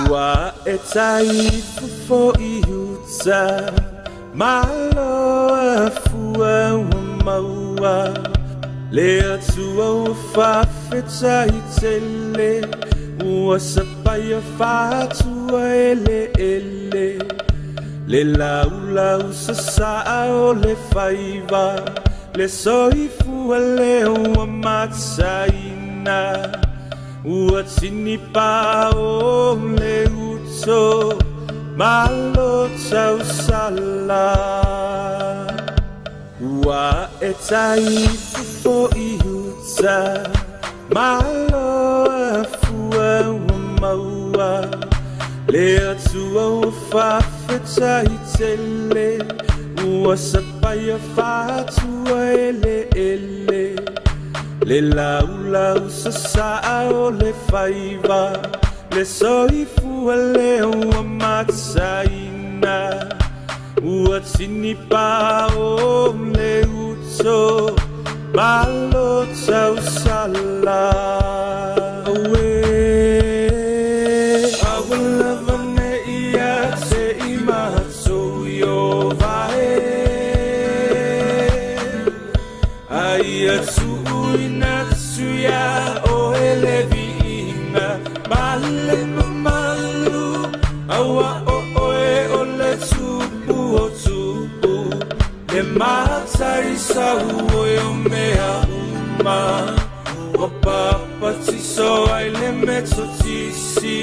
Ua e taifofo i uta, Malo afua ua maua, Le Atua ua faafetai tele, Ua sapaia faatua eleele, Le laulau sasaa o le faiva, Le soifua lea ua mataina, Ua tinipa o le uto, Malo tausala. Ua e taifofo i uta, Malo afua ua maua, Le Atua ua faafetai tele, Ua sapaia faatua eleele, Le laulau sasaa o le faiva, Le soifua lea ua mataina, Ua tinipa o le uto, Malo tausala. Auē, aua lava ne i ia te i matou Ieova e, A ia tuuina atu iā oe le viiga ma le mamalu, Aua o oe o le Tupu o tupu, Le Matai sau oe o mea uma, Ua papatiso ai le Metotisi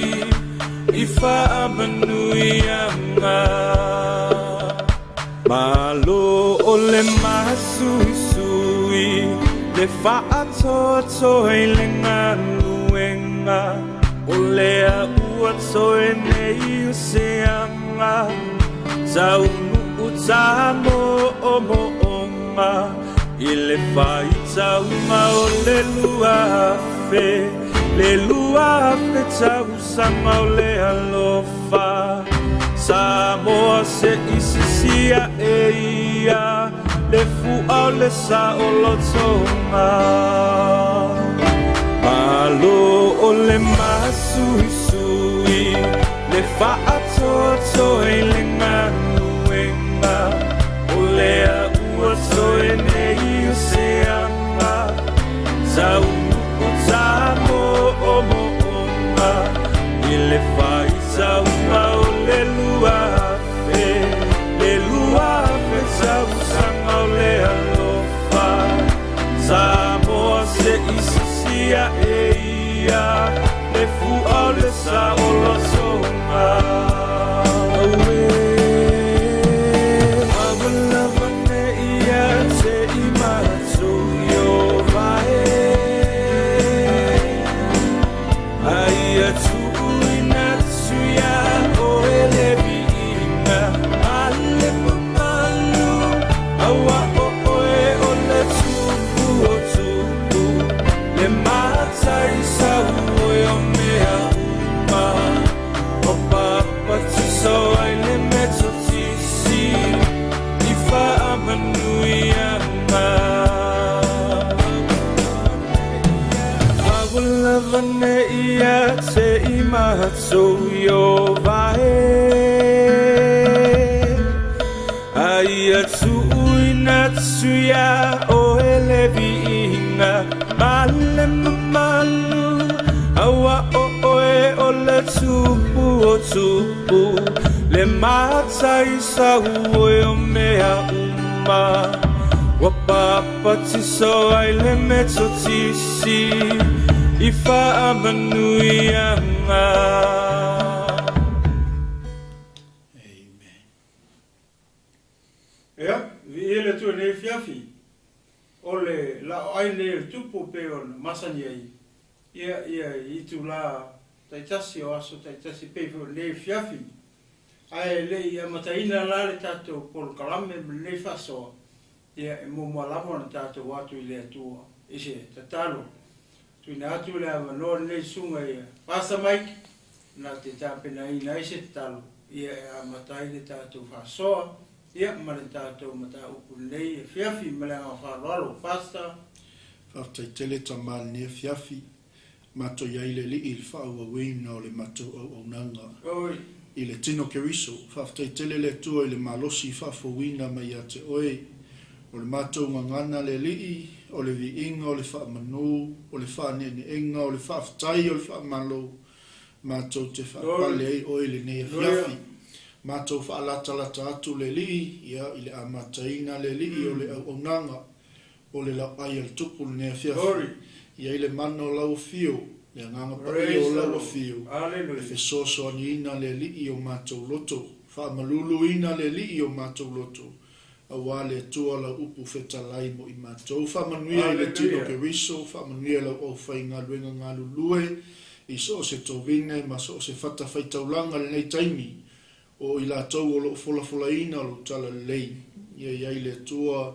i faamanuiaga. Malo o le masuisui, le faatoatoa i le galuega, O lea ua toe nei o se aga, Taunuu ta moomooga, I le faitauga o le 2000, Le 2000 tausaga o le alofa, Samoa se i sisi ae ia, Le fua o le saolotoga. Malo o le masuisui, Le faatoatoa i le galuega, O lea ua toe nei o se aga, Taunuu ta moomooga, I le faitauga o le 2000, Le 2000 tausaga o le alofa, Samoa se i sisi ae ia, Le fua o le saolotoga. Auē, aua lava ne i ia te i matou Ieova e, A ia tuuina atu iā oe le viiga ma le mamalu, Aua o oe o le Tupu o tupu, Le Matai sau oe o mea uma, Ua papatiso ai le Metotisi i faamanuiaga. Aua lava ne i ia te i matou Ieova e, A ia tuuina atu iā oe le viiga ma le mamalu, Aua o oe o le Tupu o tupu, Le Matai sau oe o mea uma, Ua papatiso ai le Metotisi i faamanuiaga. Amen. Ia, viia le Atua i lenei afiafi, o le laoai lenei o le Tupu e pei ona masani ai, ia, ia i itula taitasi o aso taitasi e pei foi o lenei afiafi. Ae le i amataina la le tatou polokalame ma lenei faasoa, ia e muamua lava ona tatou atu i le Atua i se tatalo. Tuuina atu le avanoa lenei i susuga ia Pastor Mike na te tapenaina ai se tatalo ia e amata ai le tatou faasoa ia ma le tatou mataupu lenei afiafi ma le agaga faaaloalo. Pastor. Faafetai tele tama i lenei afiafi. Matou i ai le Alii i le faaauauina o le matou auaunaga i le tino Keriso. Faafetai tele le Atua i le malosi faafouina mai ia te oe. O le matou gagana le Alii, o le viiga, o le faamanu, o le faaneeneega, o le faafetai, o le faamalo, matou te faapale ai oe i lenei afiafi. Matou faalatalata atu le Alii, ia, i le amataina le Alii o le auaunaga. O le lauʻai a le Tupu lenei afiafi. I ai le mana o lau afio, le Agaga Paia o lau afio, e fesoasoaniina le Alii o matou loto, faamaluluina le Alii o matou loto, auā le Atua lau upu fetalai mo i matou. Faamanuia i le tino Keriso, faamanuia lau aufaigaluega galulue i so o se tovine ma so o se fatafaitaulaga i lenei taimi. O i latou o lo o folafolaina lou talalelei, ia i ai le Atua,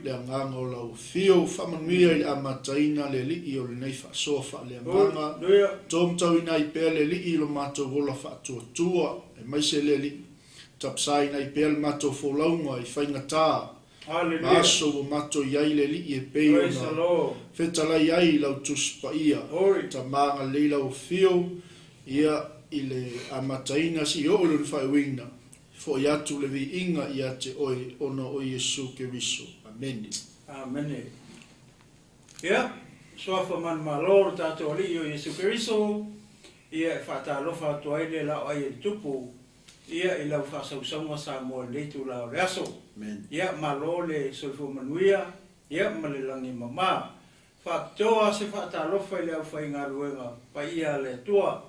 le agaga o lau afio, faamanuia i le amataina le Alii o lenei faasoa faaleagaga, tomatauina ai pea le Alii i lo matou ola faatuatua, aemaise le Alii, tapasaina ai pea le matou folauga i faigata ma aso ua matou i ai le Alii e pei ona fetalai ai i lau Tusi Paia. Tama agalelei lau afio, Ia, i le amataina se i oo i lona faaiuina, fo'i atu le viiga ia te oe ona o Iesu Keriso. Amene. Amene. Ia, Suafa manumalo o le tatou Alii o Iesu Keriso, ia e faatalofa atu ai le laoai e le Tupu, ia i lau faasausauga Samoa i lenei itula o le aso. Amen. Ia, malo le soifua manuia, ia ma le lagi e mama. Faapitoa se faatalofa i le aufaigaluega paia a le Atua,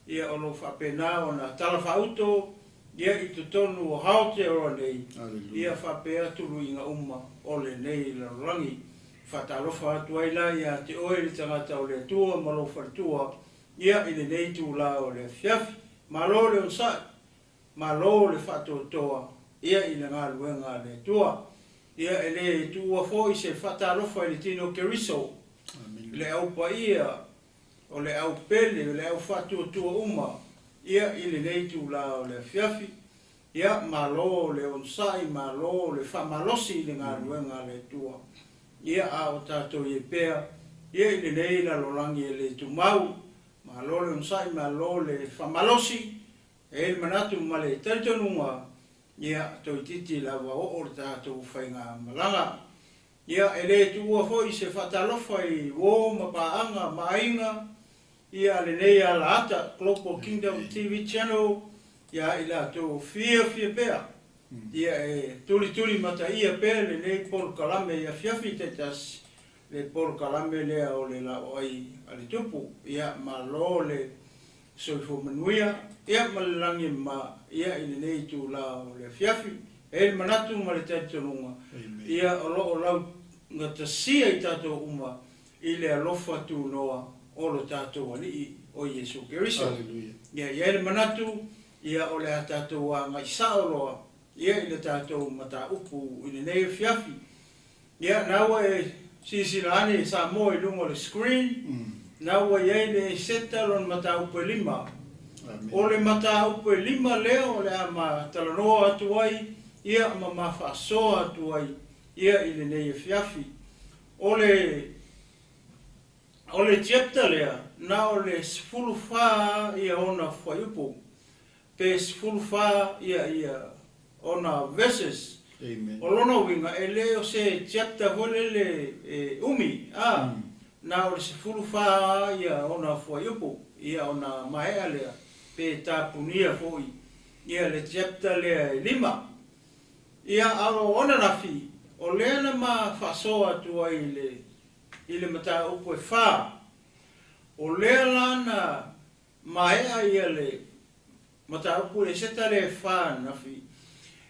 ia o lo o faapena ona talafaauto ia i totonu o Aotearoa nei, ia faapea tuluiga uma o lenei lalolagi. Faatalofa atu ai la ia te oe le tagata o le Atua ma lou faletua ia i lenei itula o le afiafi. Malo le onosai, Malo le faatoatoa ia i le galuega a le Atua. Ia e le tuua foi se faatalofa i le tino Keriso, le au paia, o le au pele, o le au faatuatua uma ia i lenei itula o le afiafi. Ia malo le onosai, malo le faamalosi i le galuega a le Atua. Ia a o tatou i ai pea ia i lenei lalolagi e le tumau. Malo le onosai, malo le faamalosi. E i ai le manatu ma le talitonuga, ia, toeitiiti lava oo le tatou faigamalaga. Ia, e le tuua foi se faatalofa i uo ma paaga ma aiga, ia, a lenei alaata, Global Kingdom TV Channel, ia i latou fiafia pea, ia, e tulituli mataia pea lenei polokalame i afiafi taitasi, le polokalame lea o le Laoai a le Tupu. Ia, malo le Soifua manuia, ia ma le lagi e mama, ia i lenei itula o le afiafi. E i ai le manatu ma le talitonuga, ia o lo o laugatasia i tatou uma i le alofa tunoa o lo tatou Alii o Iesu Keriso. Ia i ai le manatu, ia o le a tatou agai sao loa ia i le tatou mataupu i lenei afiafi. Ia, na ua e silasila ane i Samoa i luga o le screen, na ua i ai le Eseta lona mataupu e lima. O le mataupu e lima lea o le a ma talanoa atu ai, ia, ma ma faasoa atu ai, ia, i lenei afiafi. O le, o le chapter lea, na o le 14 ia ona fuaiupu. Pe 14 ia ia ona verses. Amen. O lona uiga e le o se chapter foi lele e umi a, na o le 14 ia ona fuaiupu ia ona maea lea pe tapunia foi ia le chapter lea e lima. Ia a o ananafi o lea na ma faasoa atu ai i le i le mataupu e fa. O lea la na Maea ia le mataupu Eseta le fa ananafi,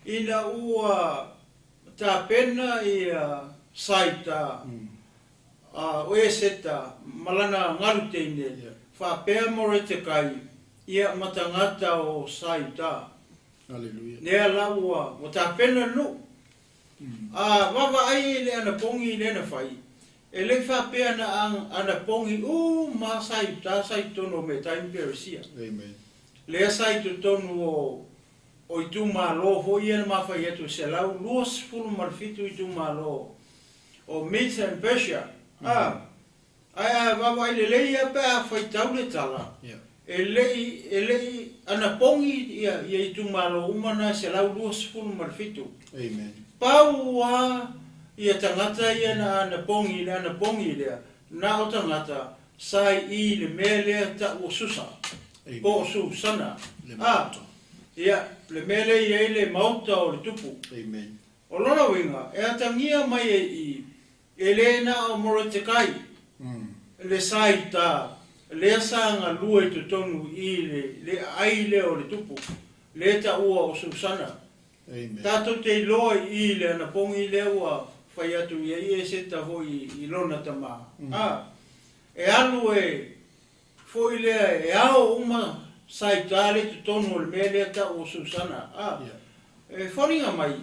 ina ua tapena ia Saita a o Eseta ma lana galu teine, faapea Moretekai ia ma tagata o Saita. Lea la ua tapena le nuu. A vaavaai i le anapogi lea na fai, e le i faapea na anapogi uma sa i uta sa i totonu o Metai ma Peresia. Lea sa i totonu o itumalo foi ia na mafai atu e 127 itumalo o Medes and Persia. A. Ae a vaavaai lelei lava pe a faitau le tala, e le i, e le i anapogi ia, ia itumalo uma na e 127. Amen. Pau lava ia tagata ia na anapogi i le anapogi lea, na o tagata sa i i le mea lea tau o Susa, po o Susana. Le A, maota. ia, le mea lea e i ai le maota o le tupu. Amen. O lona uiga, e atagia mai ai i i, e le na o Morotekai, le sa i uta, lea sa galue i totonu i le, le aai lea o le tupu, lea taua o Susana. Amen. Tatou te iloa i i le anapogi lea ua fai atu i ai Eseta foi i lona tama. A, e alu e, foi lea e ao uma sa i uta le totonu o le mea lea tau o Susana. A, e foliga mai,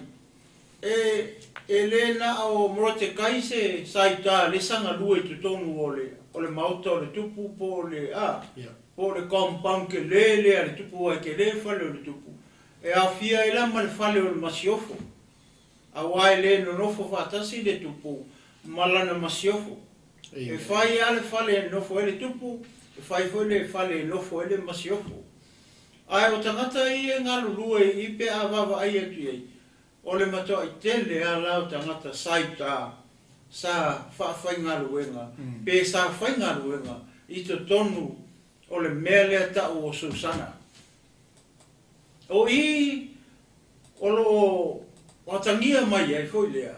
e, e le na o Morotekai se sa i uta le sa galue i totonu o le, o le maota o le tupu po o le, a, po o le compound kele lea a le tupu ai kele fale o le tupu. E aofia ai la ma le fale o le masiofo, aua e le nonofo faatasi le tupu ma lana masiofo. E fai lava le fale e nonofo ai le tupu, e fai foi le fale e nofo ai le masiofo. Ae o tagata ia e galulue i i pe a vaavaai atu i ai, o le matuai tele lava la o tagata sa i uta, sa faafaigaluega pe sa faigaluega i totonu o le mea lea tau o Susana. O i o lo o atagia mai ai foi lea,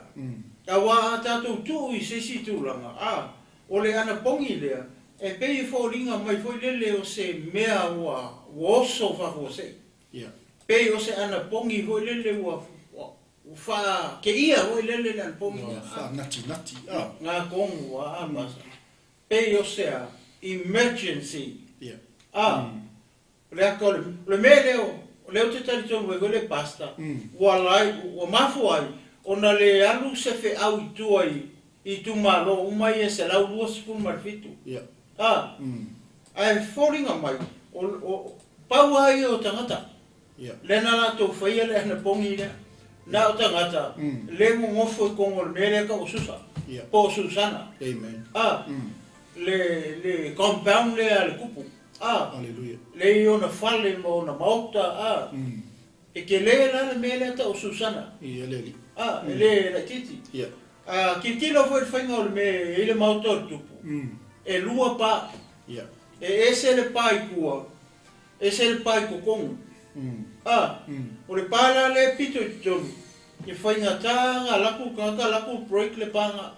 aua a tatou tuu i se isi tulaga, a, o le anapogi lea, e pei e foliga mai foi lele o se mea ua ua oso faafuasei. Pei o se anapogi foi lele ua ua faakeia foi lele le anapogi Ua lea. faanatinati. A. Ngā kongu a pasa. Pei o se a emergency. A, le aka o le, le mea lea o lea ou te talitonu ai foi le pastor, ua ala ai, ua mafua ai ona le alu se feau i tua i itumalo uma ia e 127. A, ae foliga mai, o, o, pau lava ia o tagata, lea na latou faia le anapogi lea, na o tagata le gogofo i kogo o le mea lea tau o Susa, po o Susana. Amen. A, le, le compound lea a le tupu. A, Hallelujah. le i ona fale ma ona maota, a, e tele la le mea lea tau o Susana. Ia le alii. A, e le laitiiti. A tilotilo foi i le faiga o le mea e i ai le maota o le tupu, e lua pa. E ese le pa i tua, ese le pa i totonu. A, o le pa la lea e pito i totonu, e faigata ona alu atu le tagata alu atu break le pa lena.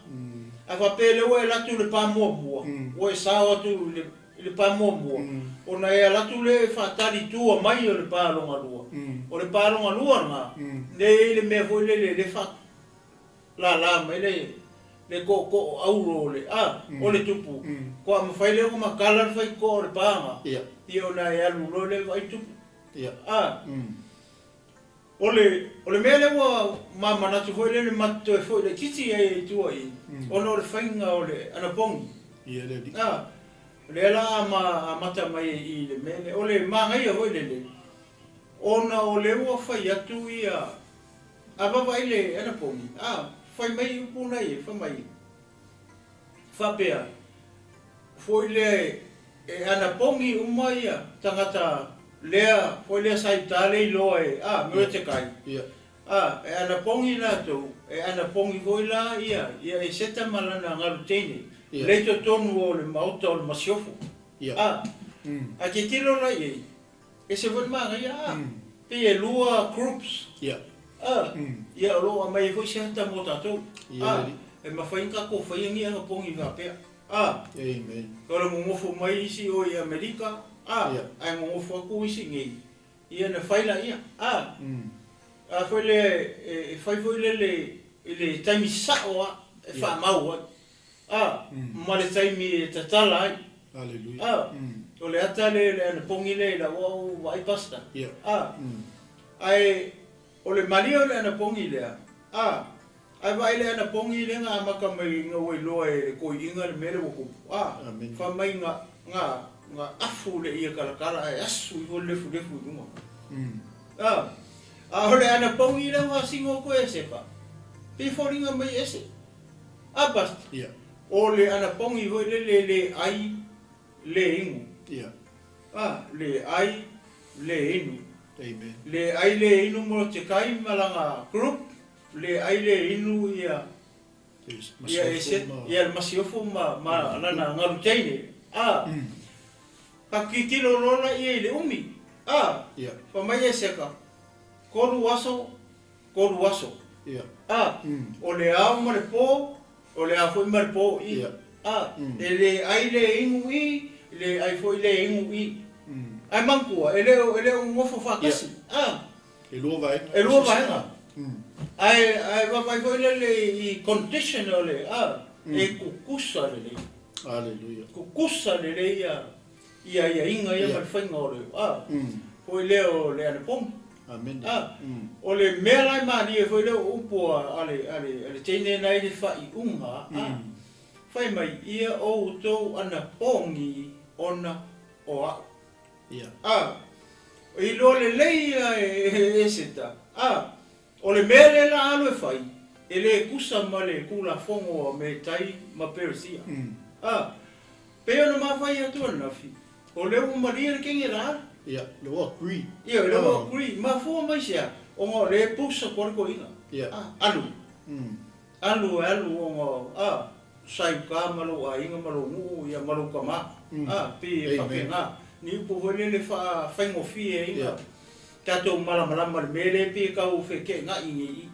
A faapea lea ua e alu atu i le pa muamua, ua e sao atu i le pa muamua, ona e alu atu lea e faatali i tua mai o le pa lona lua. O le pa lona lua lena, lea e i ai le mea foi lele lea e faalala mai le le tootoo auro o le a, o le tupu, faatoa mafai lea ona matala le faitotoa o le pa lena, ia ona e alu loa lea e vaai le tupu. A, o le, o le mea lea ua ma manatu foi lele ma te toe foi laitiiti ai i tua i i, ona o le faiga o le anapogi. Ia le alii. A, o lea la a ma amata mai ai i i le mea lea. O le manaia foi lele, ona o lea ua fai atu ia, a vaavaai le anapogi, a, fai mai upu na ia, fai mai, faapea, foi lea e anapogi uma ia tagata lea foi lea sa i uta le iloa e a Morotekai, a e anapogi latou, e anapogi foi la ia ia Eseta ma lana galu teine le i totonu o le maota o le masiofo. A a tilotilo la i ai, ese foi le manaia, a pei e lua groups. A ia o lo o aumai ai foi se ata mo tatou. A e mafai ona tatou faia ni anapogi faapea. A Amen. O le nonofo mai isi o i Amerika, a ae nonofo atu isi nei, ia na fai laia. A a foi lea e fai foi lele i le taimi sao lava e faamau ai. A ma le taimi e tatala ai. Hallelujah. A o le ata lea le anapogi lea i lau au vaai pastor. A ae o le malie o le anapogi lea, a Ae vaai le anapogi lea na amata mai ina ua iloa e le toeaina le mea lea ua tupu. A, fai mai na, na, na afu le ia talatala ae asu iho le lefulefu i luga. A, a o le anapogi lea ua asino atu e Sepa, pei foliga mai e ese. A, Pastor? O le anapogi foi lele le ai le inu. Ia. A, le ai le inu. Amen. Le ai le inu Morotekai ma lana group, le ai le inu ia ia ese ia le masiofo ma lana galuteine. A, ka kikilo lola ia i le umi. A, Ia. fa mai e seka, 3 aso, 3 aso. Ia. A, o le ao ma le pō, o le ao foi ma le pō i. Ia. A, e le ai le inu i, le ai foi le inu i. Ai manatua, e le o nofo faatasi. A, E lua vaega. E lua vaega. Ae vaavaai foi lele i condition o le, a, e kukusa lelei. Hallelujah. Kukusa lelei ia ia aiaiga ia ma le faiga o le, a, foi lea o le anapogi. Amen. A, o le mea la e malie foi lea o upu a le teine na i le faaiuga, a, fai mai ia outou anapogi ona o a'u. Ia. A, i loa lelei ia e Eseta. A, o le mea lea la alu e fai, e le kusa ma le Tulafono a Metai ma Peresia. A, pe ona mafai atu anafi, o lea ua malie le kenge la alu. Ia, le ua agree. Ia, le ua agree. Mafua mai sea, ona o le pusa kua le koina. Ia. A, alu. Alu e alu ona, a, sai ka ma lou aiga ma lou nuu, ia ma lou kama. A, pi e faapena. Ni upu foi lele faafaigofie ai na tatou malamalama le mea lea pe tau fekeegai nei i.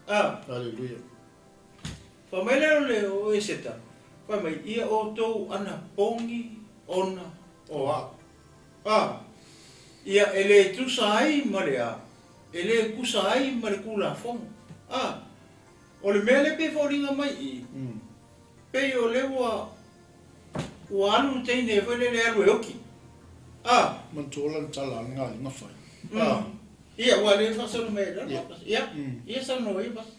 A. Hallelujah. Fa mai lea o le o Eseta, fai mai, ia outou anapogi ona o a'u. A. Ia e le tusa ai ma le a, e le tusa ai ma le Tulafono. A. O le mea lea pe foliga mai i, pei o le ua ua alu le teine foi lele alu e oki. A. Manatua la le tala a le galuega fai. A. Ia, ua le faasolo mai ai lalo. Ia, ia saunoa ia basi.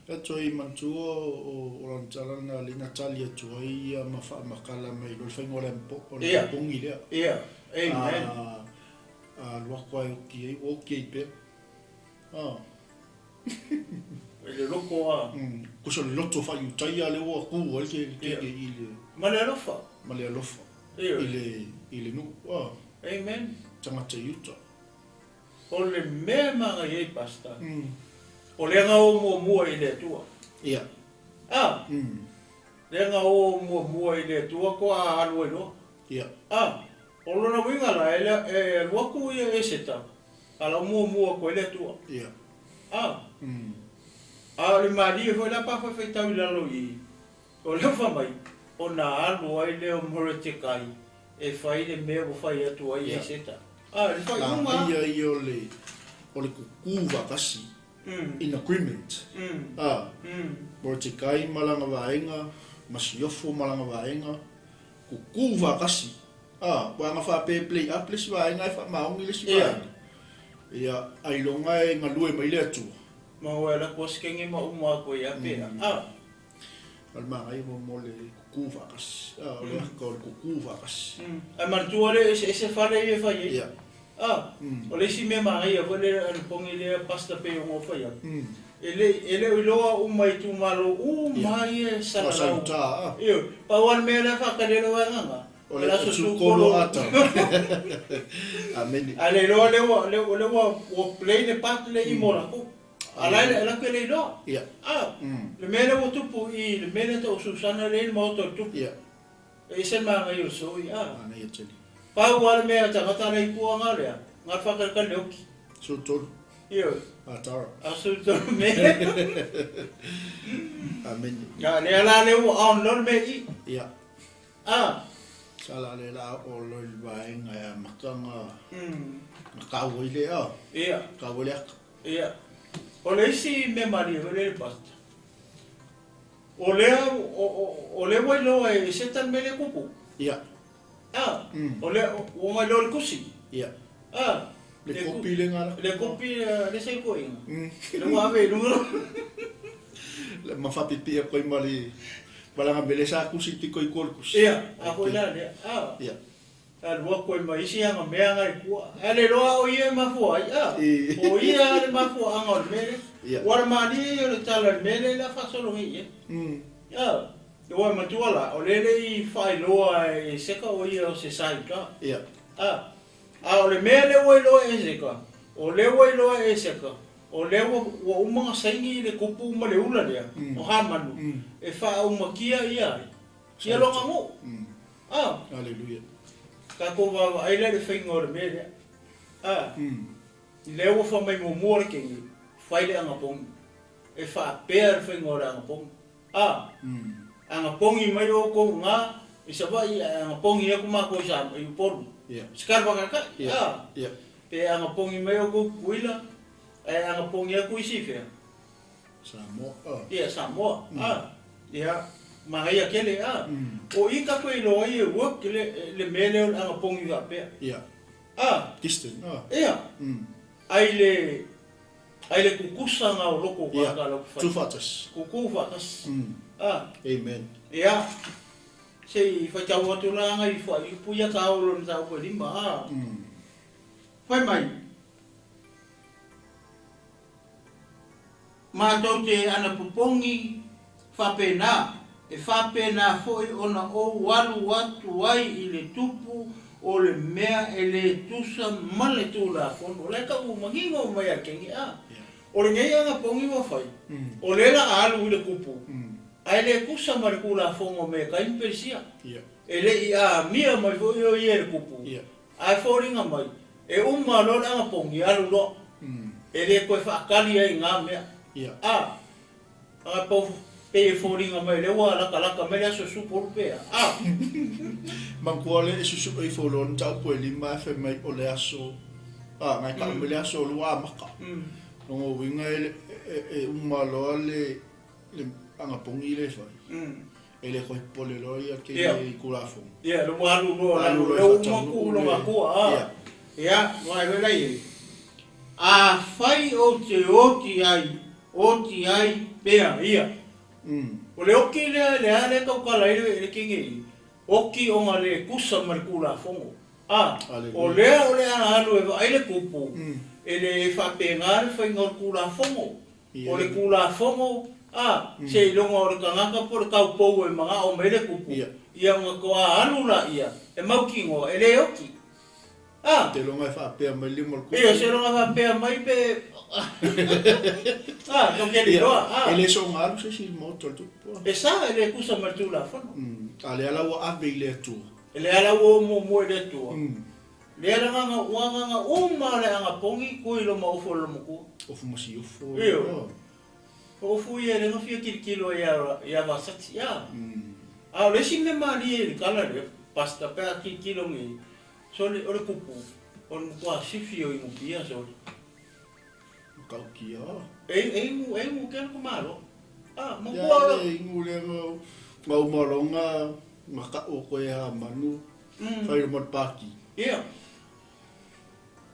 E toe manatua o lana tala na lea na tali atu ai ia ma faamakala mai loa le faiga o le o le anapogi lea. Ia, amen. A alu atu lava e oki ai, ua oki ai pea. A. E le loko a. Kusa o le loto faaiutaia lea ua ku ai le keke i le. Ma le alofa. Ma le alofa. I le i le nuu. A. Amen. Tagata i uta. O le mea e magaia ai, Pastor. O le aga o muamua i le Atua. Ia. A. Le aga o muamua i le Atua ko a alu ai loa. Ia. A. O lona uiga la e alu atu ia Eseta, a lau muamua atu ai le Atua. Ia. A. A o le malie foi la pa faifeitau i lalo i, o lea ua fai mai, ona alu ai lea o Morotekai e fai le mea ua fai atu ai Eseta. A, le faaiuga. Manaia ia o le kuku faatasi, in agreement. A, Morotekai ma lana vaega, masiofo ma lana vaega, kuku faatasi. A, ua aga faapea e play up le isi vaega ae faamaoni le isi vaega. Ia, ailoga e galue mai le Atua. Ma ua alu atu asikenge ma uma atu ai ia pea. A. O le manaia mo le kuku faatasi. A, o le aka o le kuku faatasi. Ae manatua lea eseese fale ia e fai ai. Ia. A, o le isi mea manaia foi lea anapogi lea Pastor pe o fai atu. E le o iloa uma i itumalo uma ia e salalau. Sa Ioe, pau lava le mea lea faatalelo ai agaga. O le sukolo ata. Amene. A le iloa lea ua lea ua play le part le i mo latou. A la e la ke le iloa. Ia. A, le mea lea ua tupu i le mea lea tau Susana lea i le maota o le tupu. Ia. E ese le magaia o le soi. A. Manaia tele. Pau lava le mea tagata la i tua nga lea, nga le faakalikali le oki. Sutolu. Ioe. Atara. A sutolu mea. Amene. Ia, lea la lea ua on loa le mea i. Ia. A. Sa la le la o loi le vaega e amata na kau ai lea. Ia. Kau ai le aka. Ia. O le isi mea malie foi lea le Pastor. O lea o lea ua iloa e Seta le mea lea e tupu. Ia. A. O lea ua mai loa le tusi. Ia. A. Le kopi le ngala. Le kopi le se koinga. Le ua ave i luga. Le ma faapipii atu ai ma le malaga mele sa kusi tiko i kua le kusi. Ia, a foi la lea. A. Ia. Alu atu ai ma isi aga mea aga i tua. Ae le iloa o ia e mafua ai. A. O ia le mafuaaga o le mea lea. Ia. Ua le malie ia o le tala o le mea lea o le a faasolo nei i ai. A. Ua e matua la, o lea e le i faailoa e Eseka o ia o se sa Iuta. Ia. A, a o le mea lea ua iloa e Eseka, o lea ua iloa e Eseka, o lea ua, ua uma ona saini le kupu ma le ula lea, o Hamanu, e faaaumakia ia ai, ia lona nuu. A. Aleluia. Tatou vaavaai la i le faiga o le mea lea. A. Lea ua fai mai muamua le kegi, fai le agapogi. E faapea le faiga o le agapogi. A. Agapogi mai outou i ina i Savaii ae agapogi atu matou i Sa, i Upolu. Sikala faataitai. A. Pe agapogi mai outou i Tutuila ae agapogi atu isi i fea? Samoa. A. Ia, Samoa. A. Ia, manaia tele. A. O i tatou iloa ai e work le, le mea lea o le agapogi faapea. A. Distant. A. Ia. Ai le, Ai le kukusa nga o loko o kāka lau whai. Tū whātasi. Kuku whātasi. A. Amen. Ia. Se i whai tau atu la anga i whai upu ia ka olo na tau e lima. A. Whai mai. Mātou te ana popongi whapena, e whapena foi ona ou alu atu ai i le tupu o le mea e le tusa ma le Tulafono. O la e tau manino mai a le kengi a. O lenei agapogi ua fai, o lea la a alu i le kupu, ae le tusa ma le Tulafono me kai ma Peresia. E le i amia mai foi o ia i le kupu, ae foliga mai, e uma loa le agapogi, alu loa. E le toe faatali ai i ngā mea. A. A pau pei e foliga mai lea ua latalata mai le aso 10 pe a. A. Manatua le e susuʻe ifo loa le mataupu e lima ae fai mai o le aso a ngai tau mai le aso o lua amata. Lona uiga e e uma loa le le agapogi le fai. E le koe popole loa ia kei i Tulafono. Ia, le ua alu loa lalo lea ua uma tuu lona atua a. Ia, vaai foi la i ai. Afai ou te oti ai, oti ai pea ia. O le oki lea, le a lea e tautala ai le kenge oki ona le tusa ma le Tulafono. A, o lea o le a alu e vaai le kupu, e le faapena le faiga o le Tulafono. O le Tulafono, a, seiloga o le tagata po o le taupou e manao mai le kupu, ia ona toa alu laia e mautinoa e le oti. A. Te loga e faapea mai lima o le kupu. Ia, se loga faapea mai pe A, tou te liloa, a. E le soona alu se isi i le maota o le tupu. E sa, e le tusa ma le Tulafono. A lea la ua ave i le Atua. Lea la ua o muamua i le Atua. Lea la nganga ua nganga uma le agapogi kui loma ofu o le lomatua. Ofu ma siofo. Ioe. O ofu ia e le gafia kilokilo ai ia Vasati a. A o le isi mea malie i le tala lea, Pastor, pe a kilokilo nei, sole o le kupu, o le matua sifi o Inupia sole. Matautia. E e inu e inu kena ka malo. A, matua o le. Ia e inu lea nga uma loga nga ka'u o koe ha manu fai loma le paki. Ia.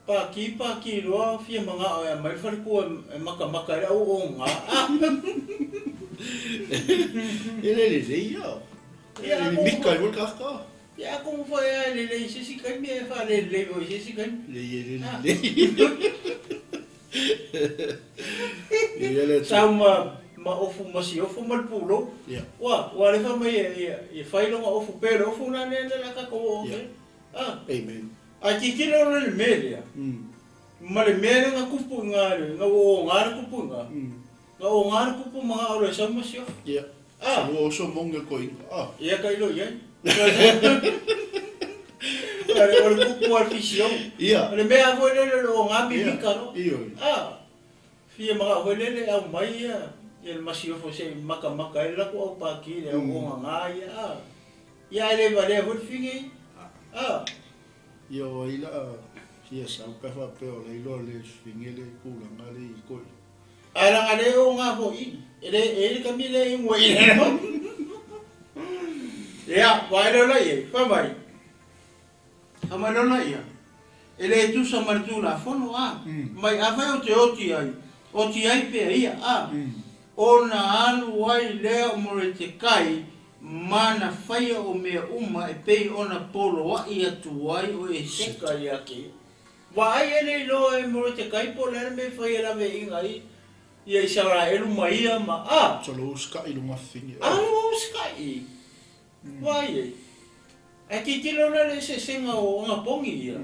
Paki paki loa fia manga'o e aumai le faletua e makamaka ai le au oga. E le lelei ia. E mimika ai foi le kaka. Ia atonu foi a e lelei i se isi taimi ae faalelelei foi i se isi taimi. Lelei e lelei. Ia le Sau ma ma ofu ma siofo ma le pulou. Ua ua alefa mai e e fai lona ofu pe le ofu la lea lea la tatou oo atu ai. A. Amen. Ae tilotilo loa i le mea lea, ma le mea lea na tupu i ina na ua oga le tupu i ina, na oga le tupu manao loa e sau ma siofo. Ia. A. Ua oso moni o le toeaina. A. Ia tailo i ai. O le kupu a le fisio. Ia. O le mea foi lele o le oga mimika loa. Ioe. A. Fia manao foi lele aumai ia ia le masiofo se i makamaka ai le latou au pākī le au ogaga ia. A. Ia ae le valea foi le figi. A. Ia o ai la fia sau pe a faapea o la iloa le figi le tulaga le i koe. Ae laga le oga foi e le e le kami le ingoa i le Ia, vaai leo la i ai, fai mai. Fai mai leo la ia, e le tusa ma le Tulafono, a, mai afai ou te oti ai, oti ai pea ia, a, ona alu ai lea o Moretekai ma na faia o mea uma e pei ona poloaʻi atu ai o Eseka ia te ia. Vaai e le iloa e Moretekai po o le a le mea e fai e laveaiga ai. Ia Isaraelu ma ia ma a. Solo usikai i luga fafine. A ua usikai. Vaai ai. Ae tilotilo la le eseesega o agapogi ia.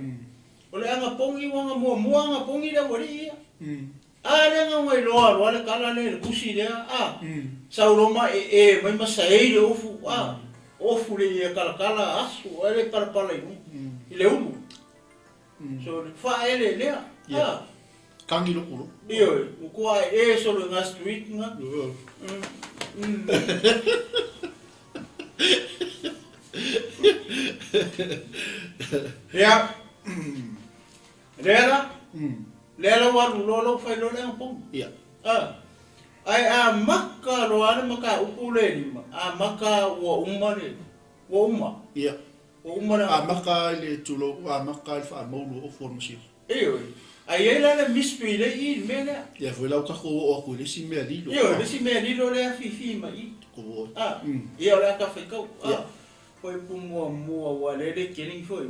O le agapogi ua aga muamua agapogi le aualii ia. A lea na ona iloa loa le tala lea i le tusi lea, a. Sau loa ma ee mai ma saei le ofu, a. Ofu le ia talatala asu ae le palapala i luga, i le ulu. So le faaele lea, a. Kagi loko loko. Ioe, ua tua ee solo i nga street nga. Ia, lea la, lea la ua alu loa lou fai loa le agapogi. Ia. A, ae amata loa le mataupu le lima, amata ua uma le, ua uma. Ia. Ua uma le agapogi. Amata i le tulou, amata i le faamaulu o ofu o le masiofo. Ioe. Ae i ai la le mystery lea i i le mea lea. Ia foi la ua tatou oo atu i le isi mea lilo. Ioe, le isi mea lilo lea fifi mai i. Tatou oo atu. A, ia o le ata faitau. A, Ia. foi pu muamua ua lele keling foi.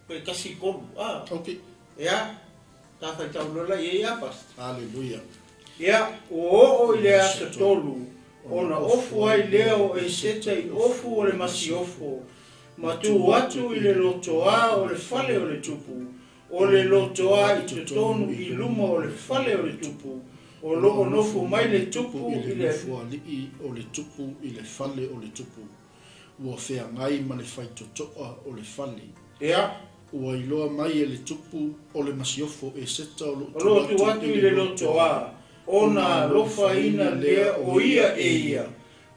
Pe tasi tolu. A. Ok. Ia, ta faitau loa la i ai a Pastor. Haleluia. Ia, ua oo i le aso tolu, ona ofu ai lea o Eseta i ofu o le masiofo, ma tu atu i le lotoā o le fale o le tupu, o le lotoā i totonu i luma o le fale o le tupu, o lo o nofo mai le tupu i i le. Nofoalii o le tupu i le fale o le tupu, ua feagai ma le faitotoa o le fale. Ia. Ua iloa mai e le tupu o le masiofo Eseta o lo O lo o tu atu i le lotoā, ona alofaina lea o ia e ia,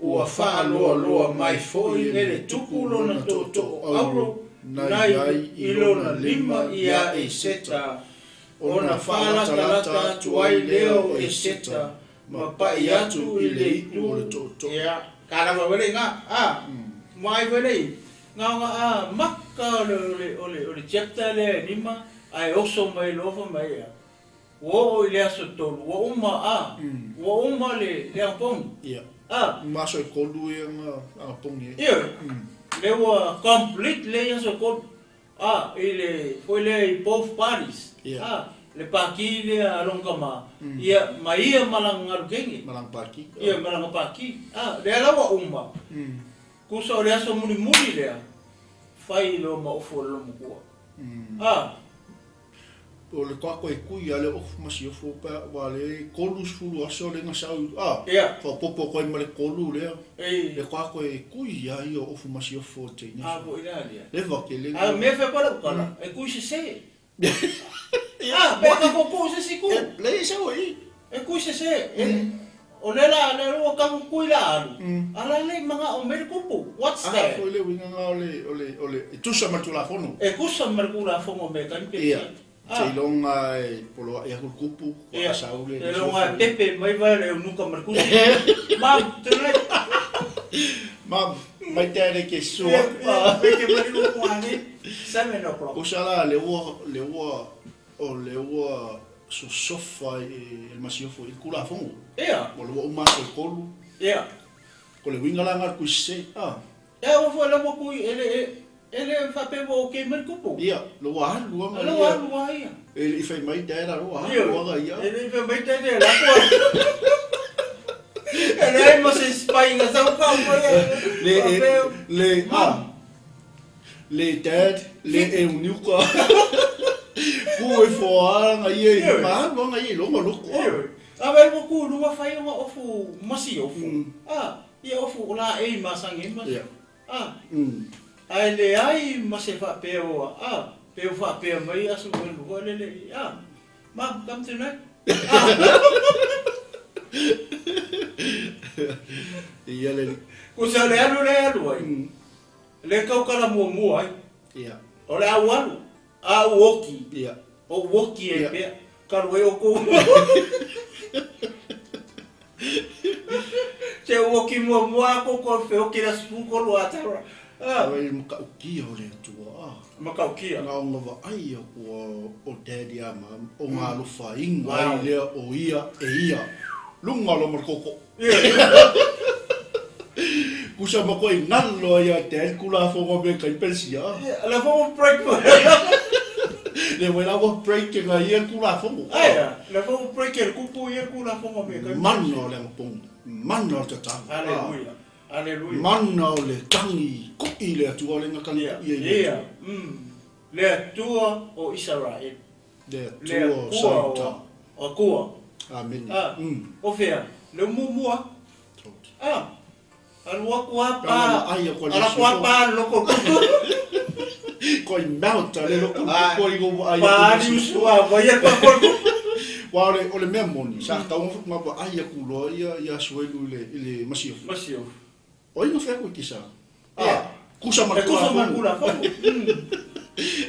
ua faaloaloa mai foi e le tupu lona tootoo auro nai i lona lima iā Eseta, ona faalatalata atu ai lea o Eseta ma pai atu i le itu o le tootoo. Ia, ka lava wele i nga, a, mai wele i, nga nga a maka o le, o le, o le, o le chapter lea e lima, ae oso mai loa fai mai ia. Ua oo i le aso tolu, ua uma a, ua uma le, le agapogi. Ia. A. Ma aso e tolu ia nga agapogi ai. Ioe. Le ua complete le i aso e tolu. A, i le, foi lea i both parties. Ia. A, le paki lea a lona tama, ia, ma ia ma lana galu kenge. Ma lana paki. Ia, ma lana paki. A, lea la ua uma. Kusa o le aso mulimuli lea, fai loa ma ofu o le lomatua. A. O le toa e kui a le ofu ma siofo pe wa le 30 aso le nga sau a Ia. faaopoopo atu ai ma le tolu lea. Ei. Le toa e kui a ia ofu ma siofo o te A po i la lia. Le va ke le. A me fe ko le kala, e kui se se. A pe ka ko ku se si ku. Le sau i. E kui se se. E o le la le ua ka kui la alu. A la le manga o me le kupu. What's A that? foi le uiga nga o le o le o le e tusa ma le Tulafono. E kusa ma le Tulafono me ka ni pe. Ia. A. Seiloga e poloaʻi aku le kupu, Ia. sau le Seiloga e pepe mai vai le eunuka ma le kusi. Mam, tonight. Mam, mai te are ke sua. Ia, ia, ke mai lu ko ane. 7 o'clock. Kusa la le ua le ua o le ua sosofa e le masiofo i le Tulafono. Ia. O le ua uma aso e tolu. Ia. Ko le uiga la nga le kui sese. Ah. Ia, ua foi la ua kui e le e le faapea ua okay mai le kupu. Ia, lo ua alu aga Lo ua alu a ia. E le i fai mai dad lo ua alu aga ia. E le i fai mai dad la kua. E leai ma se spy nga sau kau mai. Le e le ah. Le dad le e uniuka. Ku e foa nga ia i ma alu aga ia i longa loko. A vai ua ku lua fai o ofu masi ofu. Ah, ia ofu o la e masangi ma. Ia. Ah. Ae leai ma se faapea ua, a, pe ua faapea mai aso ua lua le le, a, Mom, come tonight. A. Ia le. Kusa o le alu le alu ai. Le kaukala muamua ai. Ia. O le au alu, a u oki. Ia. O u oki ai pea. Kalu ai o kou. Se u oki muamua ko ko fe oki la spu ko lua tara. Ah. Ai makaukia o le Atua. Ah. Makaukia. Nga o ngava ai a kua o daddy a ma o ngā alofa inga ai lea o ia e ia. Lunga lo mar koko. Kusa ma koe ngalo ia dad kula fonga me kai persia. La fonga break. Le wai la ua break e nga ia Tulafono. Aia, le foi ua break e le kupu ia Tulafono me kai. Mana o le agapogi, mana o le tatalo. Aleluia. Aleluia. Mana o le tagi koʻi i le Atua le ga tagi koʻi ai i le Atua. Ia, Le Atua o Isaraelu. Le Atua o Saita. O Akua. Amene. A, o fea? Le umuamua. A, alu aku a pa, ala aku a pa loko kupu. Koi mauta le loko kupu i go ai. Pa ali usua vai e pa kupu. Wa o le mea moni, sa tau ma pa ai aku loa ia ia suelu i le i le masiofu. Masiofu. O ai na whea koe ki sa? A, kusa ma le Kusa ma le Tulafono.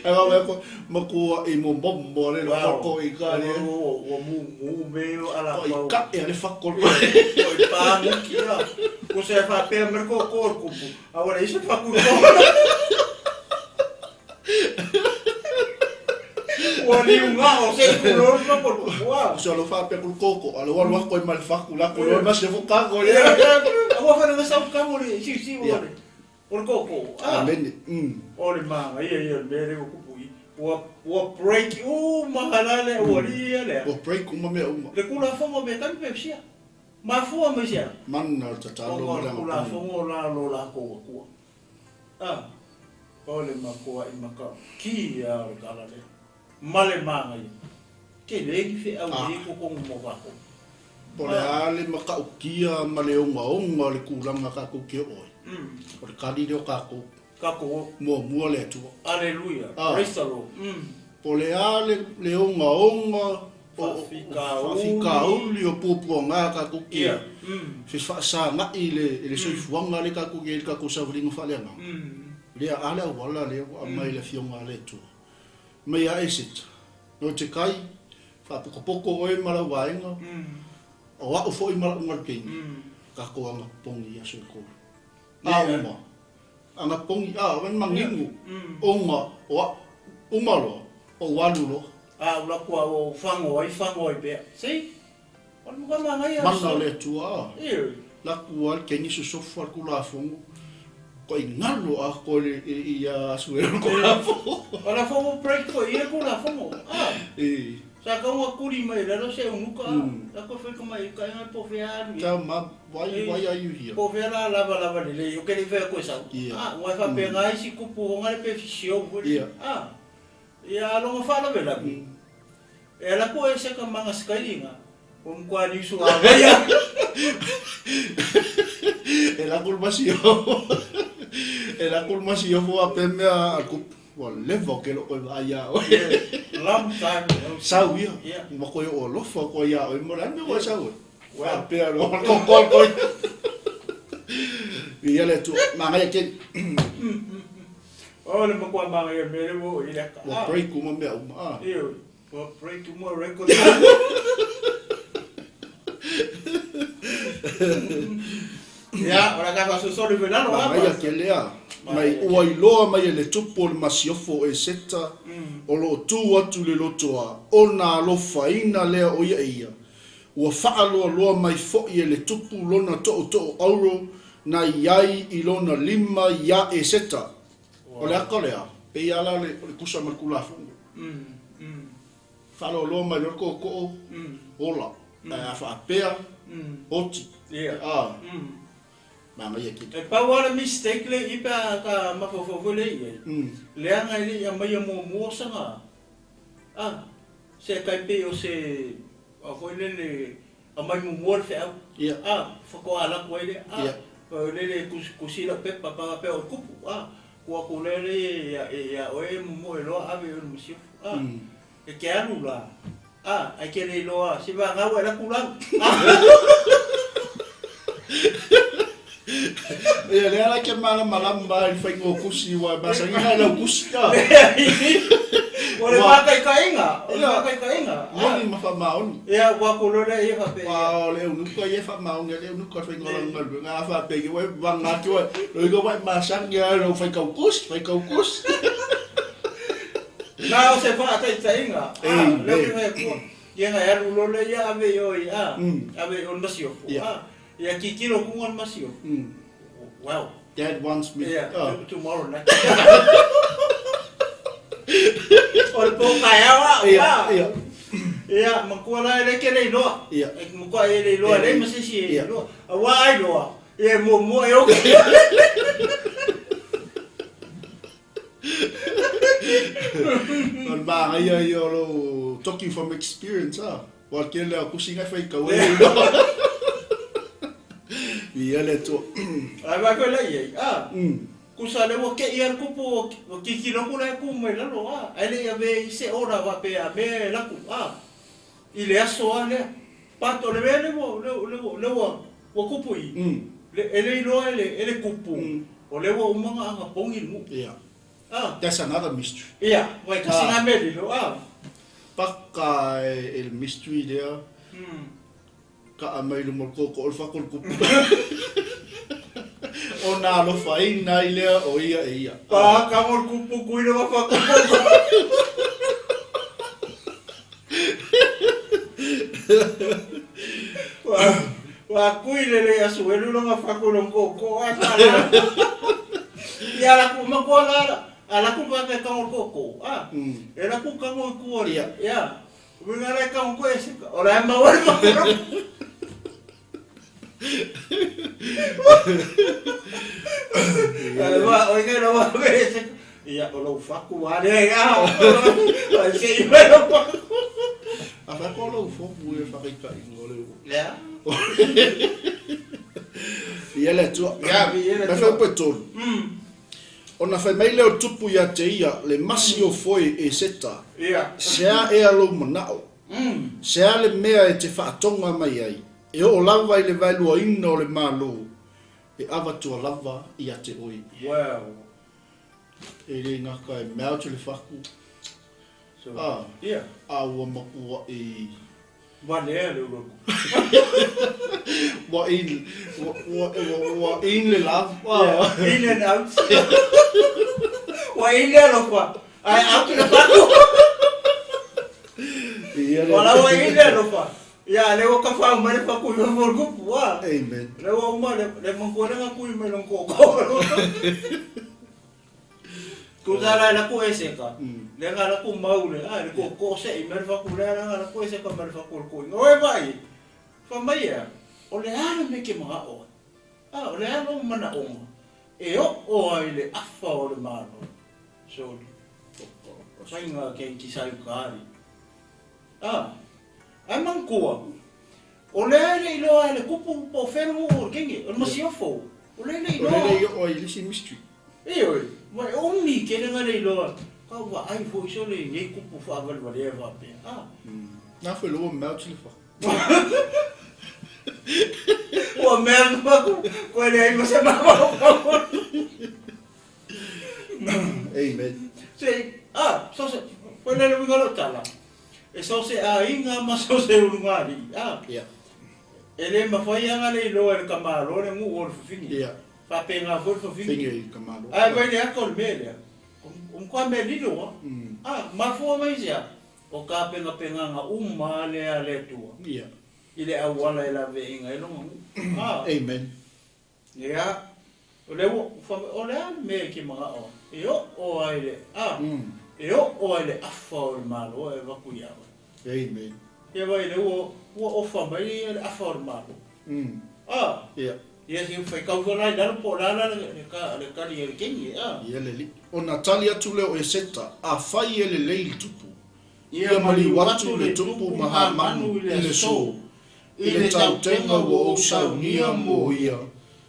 Ai wa wea ko, ma kua i mo mo mo le lo ko i ka le. Ua mu mu me o ala pau. Ko i ka e le whakol. Ko i pāngu ki a. Ko se whapea me ko ko kupu. A wala ise whaku ko. Ua liu ngā o se ku lo ma ko kupu a. Ko se alo whapea kulu koko. Alo walu ako i ma le whaku la ko lo ma se fo kako le. Ua whana nga sau kango le si si o le. O le koko. Amene. O le manga ia ia me le kupu i. Ua ua break u mahalale ua li ia le. Ua break uma mea uma. Le kula fongo me kan pe sia. Mafua mai sia. Mana o le tatalo ma le agapogi. Kula fongo la lo la ko kua. A, o le makoa i maka ki a o le kala lea. Ma le manaia. Ke le ki wheau e ko kongo mo kako. Po le a le makautia ma le ogaoga o le kulaga kakou ke oo ai. O le kali lea o kakou. Kakou. Muamua le Atua. Aleluia. Praise the Lord. Po le a le ogaoga o faafitauli o puapuaga kakou ke fefaasagaʻi i le soifuaga lea kakou ke ai i le kakou savaliga faaleagaga. Lea a le auala lea ua aumai e le Afioga a le Atua mai ia Eseta, No te kai, faapokopoko oe ma lau vaega, o a'u foi ma la'u galukeina, kakou agapogi i aso e kolu. A uma, agapogi, a o manino, ona o a'u, uma loa, ou alu loa. A ula kua o fago ai, fago ai pea. See? O le muka manaia. Mana o le Atua a. Laku a le kengi sosofa le Tulafono. Ko i ngalo a ko le i a Asuero le Tulafono. O la fono break ko ia Tulafono. A. E. Sa ka ua kuri mai lalo se unuka a. La ko fai ka mai ka inga po fea alu. Tell ma why why are you here? Po fea la lava lava le le o ke le fea koe sau. A ua fa pe ngai si kupu o ngai pe fisio. A. Ia aloga faalavelave, e ala koe se ka manga skailinga, o mkwa liusu a vaia. E la kul masiofo, e la kul masiofo a pe mea a kupu, ua leva o ke lo koe vaai iā oe. Long time no see. Sau ia, ma koe o alofa koe iā oe, mo le a le mea ua e sau ai. Faapea loa, kokol koe. Ia le Atua, manaia tele. O le makuā māngai o le mea lea ua oo i ai le aka. Ua break uma mea uma, a. Ioe, ua break uma record. Ia, o le a tatou faasoasoa foi i lalo, a. Manaia tele, a. Mai ua iloa mai e le tupu o le masiofo o Eseta, o lo o tu atu i le lotoa, ona alofaina lea o ia e ia, Ua faaloaloa mai foi e le tupu lona toʻotoʻo auro na i ai i lona lima iā Eseta. O le aka lea, pei a la le, o le kusa ma le Tulafono. Faaloaloa mai loa le tootoo, ola, ae a faapea, oti. A, manaia kili. E pau lava le mistake lea i i pe a ka mafaufau foi lea i ai, leaga e le i aumaia muamua saga, a, se kai pei o se A foi lele aumai muamua le feau. Ia. A, faatoa alu atu ai lea. A, Ia. o lele kusi lau pepa pa faapea o le kupu. A, tuu atu lea le ia ia oe momoe loa ave i le masiofo. A, e te alu la. A, ae te le iloa se vagau e alu atu lau. A. Ia lea la ke malamalama i le faiga o kusi aua e masani nai lau kusi a. O le faataitaiga, o le faataitaiga. Moni ma faamaoni. Ia, ua aku loa lea ia faapea. Aua o le eunuka ia e faamaoni a le eunuka i le faiga o lana galuega. A faapea ua e vaga atu ai, lona uiga ua e masani lava i lou faitau kusi, faitau kusi. Na o se faataitaiga, a, lea ou te fai atua, ia na e alu loa lea ia ave i o i a, ave i o le masiofo, a. Ia titilo kuga le masio. Wow. Dad wants me. Yeah, tomorrow night. O le pō taeao a'u Ia, a. ia. Ia, matua la e le ke le iloa. Ia. E matua e le iloa E le le- ma se isi e ia. iloa. Auā a iloa, ia e muamua e oki. O le magaia ia o lou talking from experience a. Ua tele o tusi na faitau ai le iloa. Ia le Atua. Ae vaai foi la i ai, a. Kusa le ua ke'i a le kupu ua tilotilo atu la e tu mai lalo a. Ae le i ave i se order faapea a mea e laku a. I le aso a lea. But o le mea lea ua lea ua lea ua ua tupu i i. Le e le iloa e le e le kupu o lea ua uma ona agapogi le nuu. Ia. A. That's another mystery. Ia, ua e tasi na mea lilo a. Paka e le mystery lea. Ka'a mai luma o le koko o le fako o le kupu. Ona alofaina ai lea o ia e ia. Pa ka mo le kupu kui le wafa kupu. Wa kui le le asu elu longa faku long koko a ta la. Ia la ku ma ko la la. A la ku pa ka ka koko. A. E la ku ka mo ku ori. Ia. Ia. Uiga le ka ko e se. Ora ma wa ma. Wa o ke lo wa be se. Ia o lo faku wa le a. O se i me lo faku. A fa ko lou foku e whakaikai o le Ia. Ia le Atua. Ia, ia le Ma Atua. fai pe tolu. Ona fai mai lea o tupu ia te ia, le masi o foe e seta. Ia. Se a ea lou manao. Se a le mea e te whaatonga mai ai. E o lava i le vaeluaina o le malo. E avatua lava ia te oe. Wow. E le ngaka e mea atu le whaku. So, Ah. ia. A ua makua e... Wa lea le ulo. Ua in, ua, ua, ua, ua in le lava. Yeah. In and out. Wa in le alofa. Ai out le faku. Ia le- Wa la wa in le alofa. Ia le wa ka fa mai le faku i mo kupu wa. Amen. Le wa uma le le mangua le ngaku i mai long koko. Ku ta la la ku ese ka. Le nga la ku mau le a le ko ko se i mai le faku le la nga la ku ese ka mai le faku le ku. Oe vai. Fa mai ia. O le ala me ke mga o. A o le ala o mana o. E o o ai le afa o le malo. So fainga ke ki sai kari. A. Ai mangkua. O le ale iloa e le kupu po whenua o le kenge, o le masiofo. O le le O le le iloa. i o i lisi mystery. E oi, mai umi ke le ngare iloa. Ka ua ai fo iso le nei kupu wha awale e wapea. A. Nā whai loa mea atu le whaku. Ua mea maku, koe le ai masa mama. Amen. Se, a, so se, koe le le winga lo tala. E so se a inga ma so se ulungari. A, Ia. e le mawhai anga le iloa e le kamalo le ngu o le fufingi. Ia. Whapenga fo le fufingi. Fingi i ka malo. Ai vai le aka o le mea lea. Um kwa mea lilo a. A, mafua mai sea. O ka penga penga nga uma le a le tua. Ia. I le awala e la ve inga e longa ngu. A, Amen. ia. O le ua, o le a le mea ki mga o. E o o ai le, a, e o o ai le afa o le malo e waku ia oe. Amen. Ia vai le ua, ua ofa mai le afa o le malo. A, Ia. ia si whai kau lai lalo po la la le ka le kali e le kengi, a. Ia le li. O na tali atu leo e seta, a fai e le lei le tupu. Ia maliu atu le tupu ma hamanu i le so. I le tautenga ua ou saunia mo ia.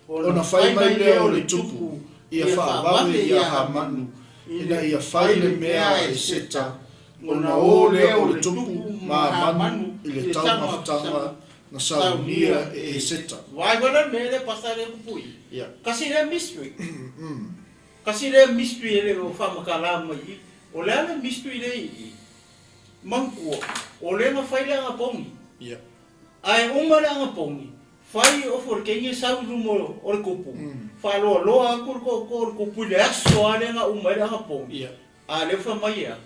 Ona fai mai lea o le tupu, ia whaavawe ia hamanu, ina ia fai le mea e seta. Ona o lea o le tupu ma hamanu i le taumafataga na saunia e seta. Vai wala me le pasa le kupui. Ia. Kasi le mystery. Kasi le mystery le o fa makala mai. O le ale mystery le i. Mangkua. O le nga fai le nga pongi. Ia. Ai uma le nga pongi. Fai o for kengi sau lumo o le kupu. Fa loa loa aku ko ko le kupu le aso ale nga uma le nga pongi. Ia. A le fa mai ia.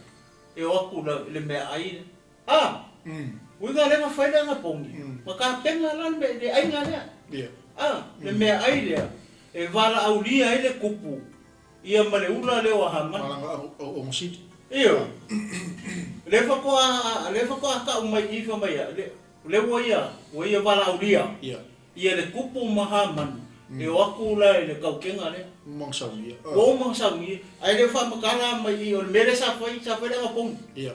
E o aku le mea ai. A. Uiga le nga fai le nga pongi. Ma ka penga la le le ai nga lea. Ia. A, le mea ai lea. E vala aulia ai le kupu. Ia ma le ula le o hamana. Malanga o o ngositi. Io. Le faatoa le faatoa ta'u mai i i fai mai ia le le ua ia valaaulia ia le tupu ma Hamanu e o atu la i le tautega lea. Uma saunia. Ua uma saunia. Ae le faamatala mai i o le mea lea sa fai le agapogi.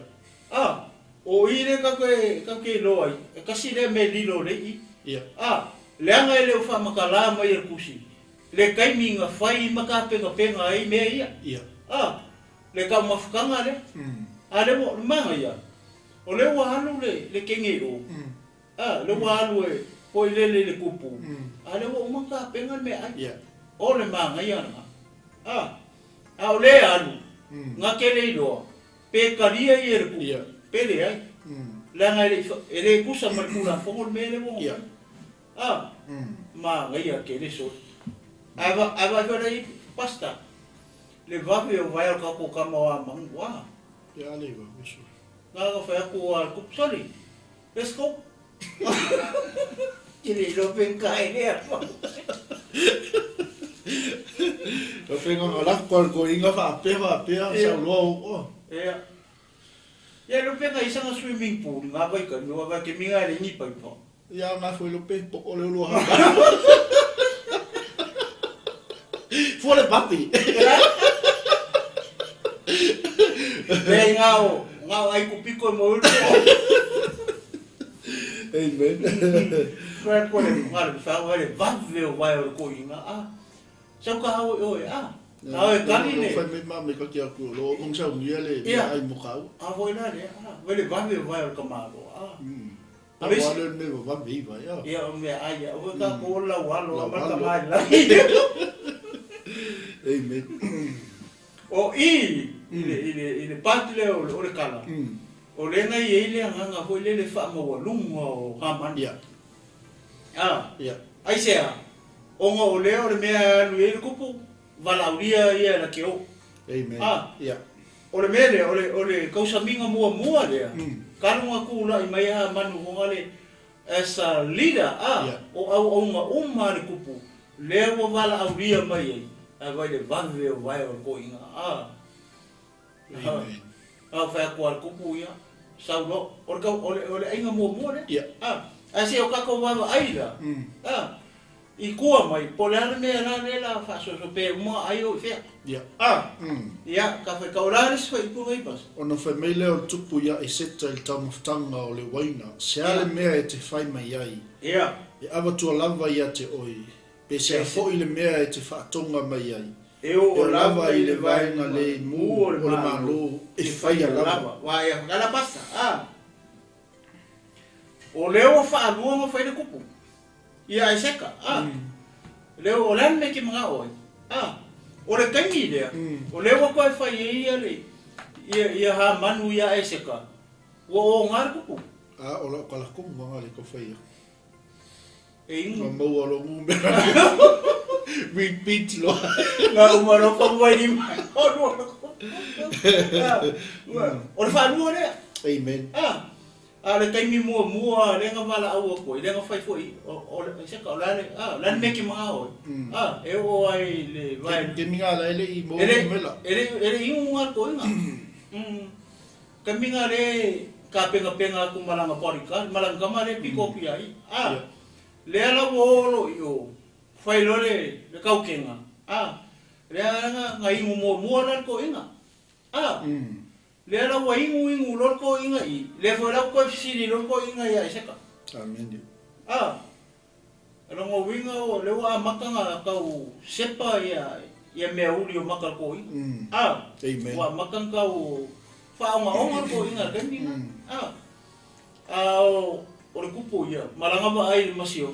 Ah, o i le tatou te iloa ai, e tasi lea mea lilo le i. Ah, leaga e le o faamatala mai e le tusi. Le taimi na fai ma tapenapenapenaga ai mea ia. Ah, le taumafataga lea. A le ua maga ia. O le ua alu le kenge o. Ah, le ua alu e foi lele le kupu. A le ua uma tapena le mea ai. O le magaia lena. Ah, a o le alu. Nga ke le iloa. Pe kalia ia le kupu. Pe le ai. Leaga e le kusa ma le tulafono le mea le ua. Ah, magaia ke le soli. Ava ava ava le pasta. Le vave o vai al kako kama o a mangu. Wa. Ia le va so. Nga ka whai aku a kupu soli. Let's go. Ke le ilo penka e lea. O whenga ngā lako al ko inga whaapea whaapea sa loa o. Ia. Ia lo penga isanga swimming pool ngā vai ka ni wa ke minga le ni pai pa. Ia ngā fue lo pe po o le ulu ha. Fua le papi. Le ngao ai ku piko mo ulu. Amen. Koe ko le ngā le wha o le vave o vai o ko inga. Ah. Sau ka hau o e ah. Ka e kali le. Whai me ma me ka kia ku lo mong sa ungia le ai mo kau. A voi la le ah. Vele vave o vai o ka malo. Ah. A wa le me va vi va ia. Ia o mea ai ia. O ka ko la walo ma ka mai la. Amen. O i ile pati le o le kala. O le ngai e ile nganga foi le le fa mo lunga o Hamani. Ia. Ah. Ia. Ai sea. Onga o le o le mea alu e le kupu valaulia ia la ke o. Amen. Ah. Ia. O le mea le o le kausamiga mua mua lea. Kalunga ku la i mai ha manu honga le as a leader ah o au aunga uma le kupu le ua valaaulia mai ai. A vai le vave o vai o ko inga. Ah. Amen. A fa ko al kupu ia. Saulo o le o le ainga mua mua le. Ia. Ah. A se o ka ko va ai la. Ah. I kua mai po le ale mea la le la fa so so pe uma ai o fea. Ia. Ah. Ia ka fa ka ora le soi pu ngai pas. Ona whai mai leo tupu ia e seta i le taumafataga o le waina. Se ale mea e te whai mai ai. Ia. E avatua lava ia te oi. Pe se a foi le mea e te whaatonga mai ai. E o lava i le vaenga le mu o le malo e whaia lava. Wa ia kala pasta. Ah. O leo whaalua nga whai le kupu. Ia e seka. Ah. Leo o lani me ki mga oi. Ah. O le kaimi lea. O leo koe whai e ia le ia ha manu ia e seka. Ua o ngā le kupu. Ah, o la o kalakonga ngā le ko whaia. E ingu. Ngā maua lo ngu mea. Repeat lo. Ngā umaro pangwai ni mai. O lua. O le whaalua lea. Amen. Ah. A le taimi mua mua le nga vala au ko le nga fai foi o le se ka la le ah la me ki mga oi. Ah e o ai le vai ke minga la ele i mo mela. Ele ele i unga ko inga. Ke minga le ka penga penga ku malanga porika malanga kama le piko pi ai. Ah le ala wo lo i o fai lo le le kaukenga. Ah le ala nga ingu mua mua la ko inga. Ah Le ala ua ingu ingu lor ko inga i. Le fo lau ko siri lor ko inga ia iseka. Amen. Ah. Rongo winga o le ua makanga kau sepa ia ia mea uli o maka ko inga. Ah. Amen. Ua makanga kau whaonga onga ko inga keninga. Ah. Ah o le kupu ia malanga va ai le masio.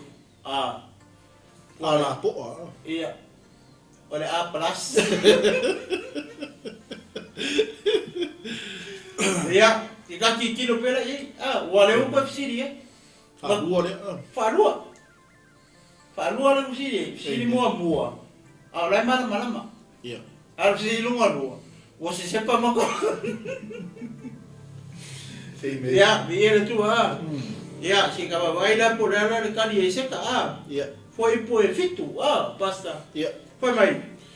Ah. Ala poa. Ia. O le A plus. Ia, i ka ki kilo pera i, ah, ua le upa fisiri e. Whaalua le, ah. Whaalua. Whaalua le fisiri e, fisiri mua mua. A o lai malama malama. Ia. A o fisiri lunga lua. Ua se sepa mako. Amen. Ia, vi e le tua, ah. Ia, si ka vai la po le ala le kali e seka, ah. Ia. Foi po e fitu, ah, basta. Ia. Foi mai.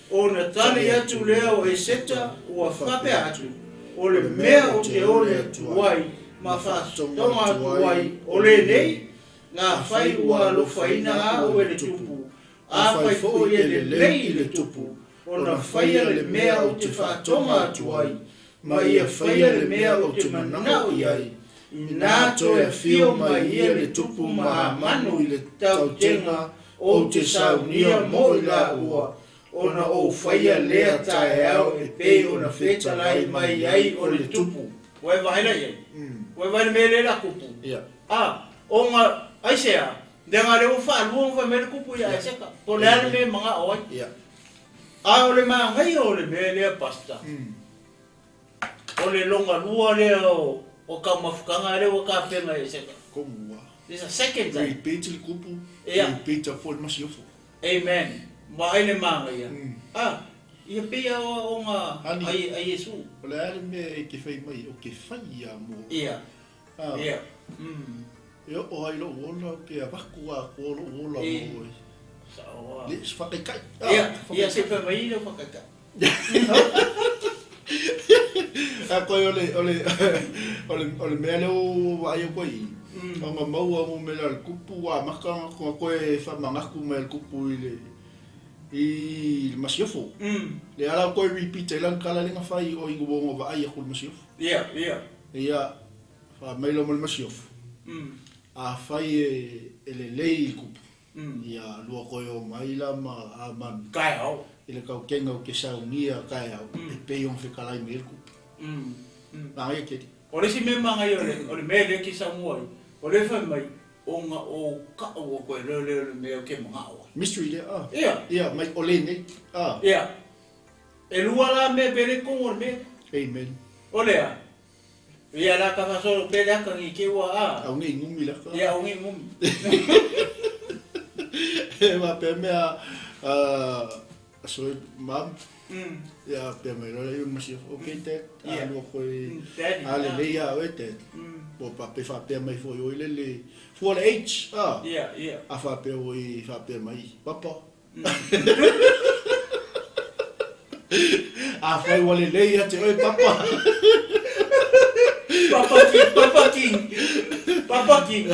O na tali atu lea o e seta, ua whapea atu. O le mea ou te ole atu ai ma faatoga atu ai o lenei, afai ua alofaina au e le Tupu, afai foi e lelei i le Tupu, ona faia le mea ou te faatoga atu ai, ma ia faia le mea ou te manao i ai, inā toe afio mai ia le Tupu ma Amanu i le tautega ou te saunia mo i laua, ona ou faia lea taeao e pei ona fetalai mai ai o le Tupu. Ua e vaai la i ai? Ua e vaai i le mea lea la kupu? A, ona, aisea? Leaga lea ua faalua ona fai mai le kupu ia Aiseka. Po o le a le mea e manao ai. A o le manaia o le mea lea, Pastor, o le logalua lea o taumafutaga lea ua tapena e Aiseka. It's a second time. Repeat le kupu, repeat foi le masiofo. Amen. Vaai le manaia. A, ia pei lava o aoga a Iesu. O le a le mea e te fai mai, o te fai ia mo. Ia. Ia. E oo ai lou ola, ou te avatu atoa lou ola mo oe. Sao Le whakaikai. Ia, ia se fai mai le whakaikai. A koe o le, o le, o le, o le mea lea o vaai au koe i. O ngā maua mo me la le kupu a maka ko koe whamangatu mai le kupu i le i le masiofo. Le ala koe repeat e lan kala lenga whai o ingo wongo vaai aku le masiofo. Ia, ia. Ia, wha mailo mo le masiofo. A whai e le lei i le kupu. Ia lua koe o mai la ma a manu. Kai au. I le kaukenga o ke saunia kai au. E pei o whekalai me le kupu. Nā ia keri. O le si me manga i o le mea le ki sa mua i. O le whai mai, o ngā o ka o koe leo leo le mea o ke mga oa. Mystery le, ah. Ia. Ia, mai o le nei. Ah. Ia. E lua la me pere kongo le mea. Amen. O lea. Ia la ka whasoro pere aka ngi ke ua a. Au ngi ngumi la ka. Ia, au ngi ngumi. E ma pe mea, so mam. Ia pe mai rola i masi. Okay, dad. A lua koe. Daddy. A le leia oe, dad. Po pa pe wha pea mai fo i oi lele. Fua le H. Ah. Ia, ia. A wha pea oi, wha pea mai. Papa. A whai wa le leia te oe, papa. Papa King, Papa King. Papa King.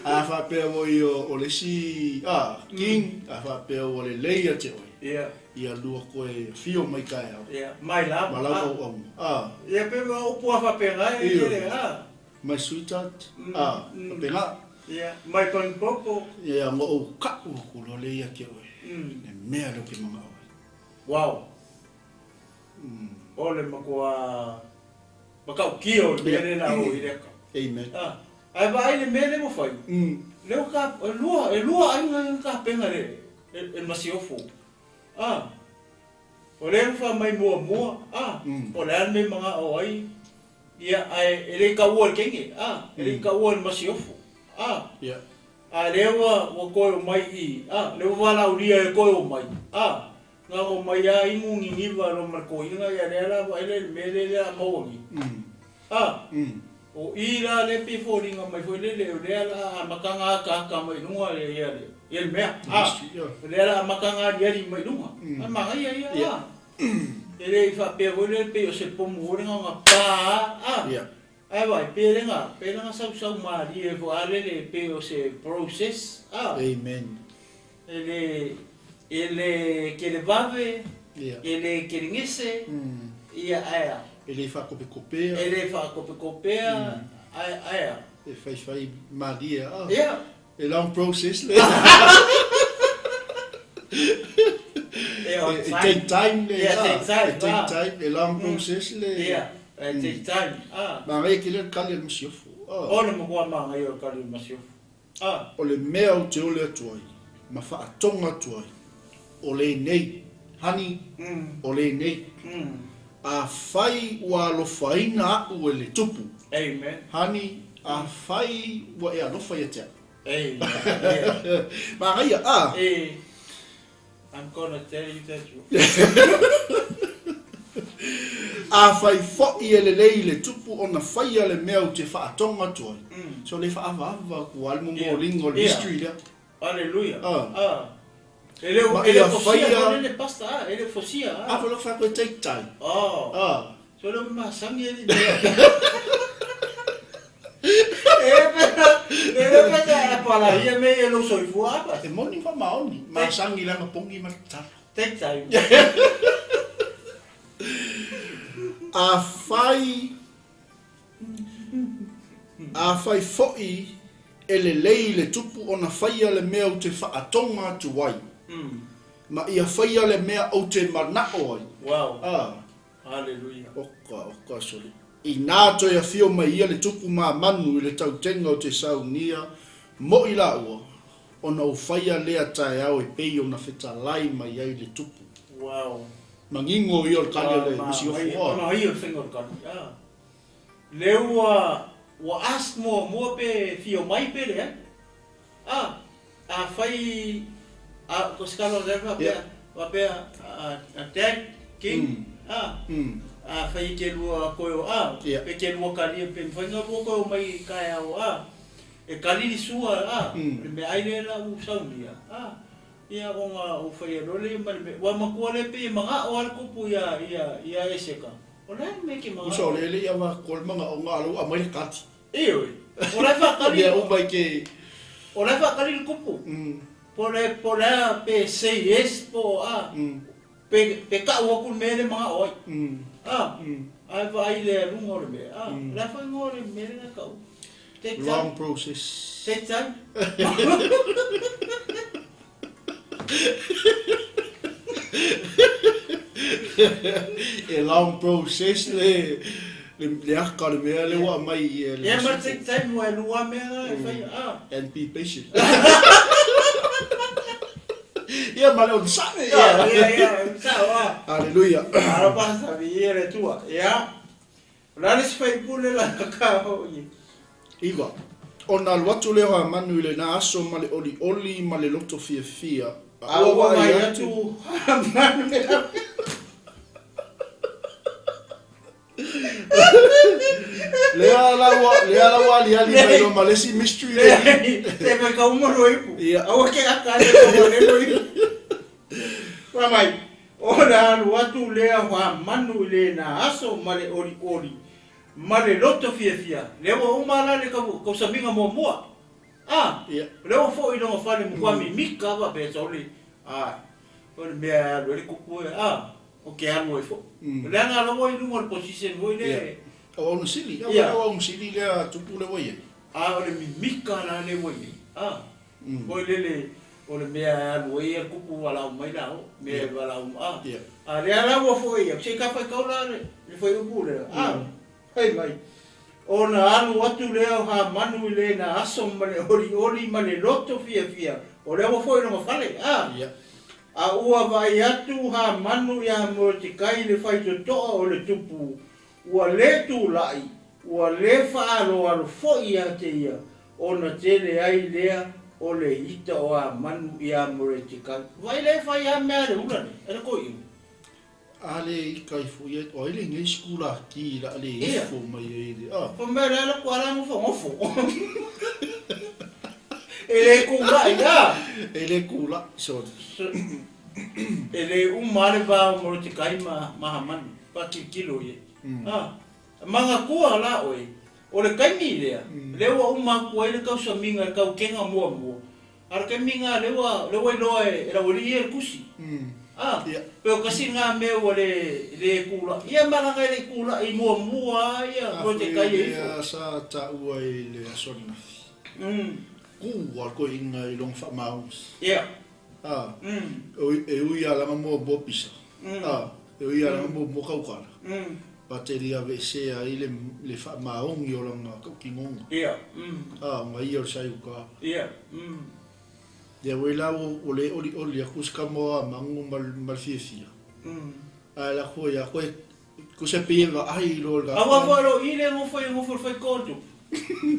A wha pea oi o le si, ah, King. A wha pea wa le leia te oe. Ia. Ia lua koe whio mai kai au. Ia, mai la. Ma lau au au. Ah. Ia pe ma upu a whapenga e kere, ah. My sweetheart. Ah, whapenga. Ia, mai panpopo. Ia, ngo au kau ku lo leia ke oe. Le mea leo ke manga oe. Wow. O le makoa makau kio le mea le la o i leka. Amen. Ah, ai va ai le mea le mo whai. Leo ka, e lua ai ngai ka penga le, e masiofo. Ah, o le wha mai mua mua, ah, o le ane manga o ai, ia, ai, e le ka ua le kenge, ah, e le ka ua le masiofo, ah, Ia. A le ua, ua koe o mai i, ah, le ua wala uria e koe o mai, ah, ngā o mai a ingu ngingiwa lo marko inga ia le ala wa ele me le le a mawangi. Ah, o i la le pi fo ringa mai fo le le le ala a makanga ka ka mai lunga le ia le. Ia le mea. Ah, le ala a makanga ri ari mai lunga. A manga ia ia. Ia. E le i fa pe fo le pe o se pomu o le nga pa. Ah. Ia. Ai vai pe le nga, pe le nga sau sau ma ri e fo a le le pe o se process. Ah. Amen. E le e le ke le vave, Ia. e le ke le ngese, ia aia. E le whakopekopea. E le whakopekopea, aia, aia. E whai whai maria. Ah. Ia. E long process le. E on E time. take time le. Ia, ah. take time, E take ah. time, e long process le. Ia, e take time. Ah. Mā ngai ki le kali al masiofo. Ah. O le makoa mā ngai o le kali al masiofo. Ah. O le mea o te ole atu ai, ma whaatonga atu ai, o le nei, hani, o le nei. A whai ua alofaina au e le tupu. Amen. Hani, a whai ua e alofa ia te au. Amen. Yeah. Mā ngai ia, ah. Eh, I'm gonna tell you that you. A whai fo i e le lei le tupu o na whai a le mea o te whaatonga atu ai. So le whaavaava ku almo mo lingo le mystery lea. Hallelujah. Ah. Ah. E le Ma e le ia fosia, whaia- e le pasta, ah, e le fosia, ah. A whalo wha koe take time. Oh. Ah. So le masangi e li mea. E pena, e le pena e pala ia me e lo soifua apa. E moni fa maoni, masangi langa pongi ma talo. Take time. Afai fo'i e lelei le tupu ona faia le mea ou te fa'atoga atu ai, ma ia faia le mea ou te mana'o ai. Wow. Ah. Hallelujah. Oka, oka soli. Inā toe afio mai ia le tupu mamanu i le tautega o te saunia, mo'i la'ua, ona ou faia lea taeao e pei ona fetalai mai ai le tupu. Wow. Manino ia o le kali o le masiofo. Ona ia o le faiga o le kali. Ah. Le ua ask muamua pe fio mai pe leai. Ah, afai a ko se kala o le faapea faapea a Dad King ah afai e te lua koe o ah pe te lua kalia pe mafai ona lua koe o mai i taeao ah e kali le sua ah le meaai lea la ua saunia ah ia ona ou faia loa lea ma le mea ua matua lea pei e manao lava le tupu ia ia ia Eseka o le a le mea e te manao Uso o le le ia va ko le manaoga a lou aumai le kali. Ioe, o la e faatali. Mea uma i ke. O la e faatali le tupu. Po le po le a pe say yes po o a. Pe pe ka'u atu le mea le mana'o ai. A. Ae vaai le aluga o le mea. A. O le a foi igoa o le mea lena e ka'u. Take time. Long process. Take time. E long process le le aka o le mea lea ua aumai i le Ia ma take time ua e lua mea na e fai a. And be patient. Ia ma le onosai. Ia ia ia sao a. Hallelujah. Alo pasa viia le Atua. Ia. O le a le isi faipule la ka hoi. 9. Ona alu atu lea o Hamanu i lena aso ma le olioli ma le loto fiafia, a A ua ua vaai vaai atu. atu Hamanu i la. Lea la ua, lea la ua aliali mai loa ma le isi mystery lea i i. Te fai ka uma lo ipu. Ia. Aua ke aka le ka uma le lo ipu. Fai mai, ona alu atu lea o Hamanu i lena aso ma le olioli ma le loto fiafia. Lea ua uma la le kausamiga muamua. A, Ia. lea ua fo'i i lona fale matua mimika faapea sole. A, o le mea e alu ai le kupu e, a, o ke alu ai fo'i. Leaga lava i luga o le position foi lea. Ia. O auauna sili, Ia. o auauna sili lea tupu lea ua i ai. A o le mimika la lea ua i ai. A, foi lele o le mea e alu ai le kupu valaau mai la o, mea e valaau, a. Ia. A lea la ua fo'i ia, se i ka faitau la le fuaiupu lea. A, fai mai. Ona alu atu lea o Hamanu i lena aso ma le olioli ma le loto fiafia, o lea ua fo'i i lona fale. A, Ia. a ua vaai atu Hamanu iā Moretekai le faitotoa o le tupu, ua lē tula'i, ua lē fa'aaloalo fo'i iā te ia, ona tele ai lea o le ita o Hamanu iā Moretekai. Vaai lea e fai lava mea a le ula nei, a le toeaina. A le ika ifo ia, o ai lenei sikula ki la le Ia. ifo mai ai le. Ah. Fai mai lea le kuala ngofongofo. E le kula'i a. E le kula'i, sorry. E le uma lava le va o Morotekai ma ma Hamanu, faatilotilo i ai. Ah, manatua la oe, o le taimi lea, lea ua uma atu ai le tausamiga i le tautega muamua, a o le taimi lena lea ua lea ua iloa e le aualii ia le tusi. Ah, Ia. pe o tasi lena mea ua le le kula'i. Ia ma leaga e le i kula'i muamua lava ia Morotekai e ifo. Lea sa ta'ua i le aso ananafi. Ku a le toeaina i lona fa'amaogi. Ia. Ah. E ui a langa muamua pisa. Ah, e ui a langa muamua kaukala. Pateli ave'esea ai le le fa'amaogi o lana ka'utinoga. Ia. Ah, ona ia o le saiuka. Ia. Ia ua la ua ua lē olioli aku se kama o amagu ma le ma le fiafia. Ae lako ia koe ko se pei e va'ai i lo le Aua foi lo i le ngofo i ngofo le whai kōtu.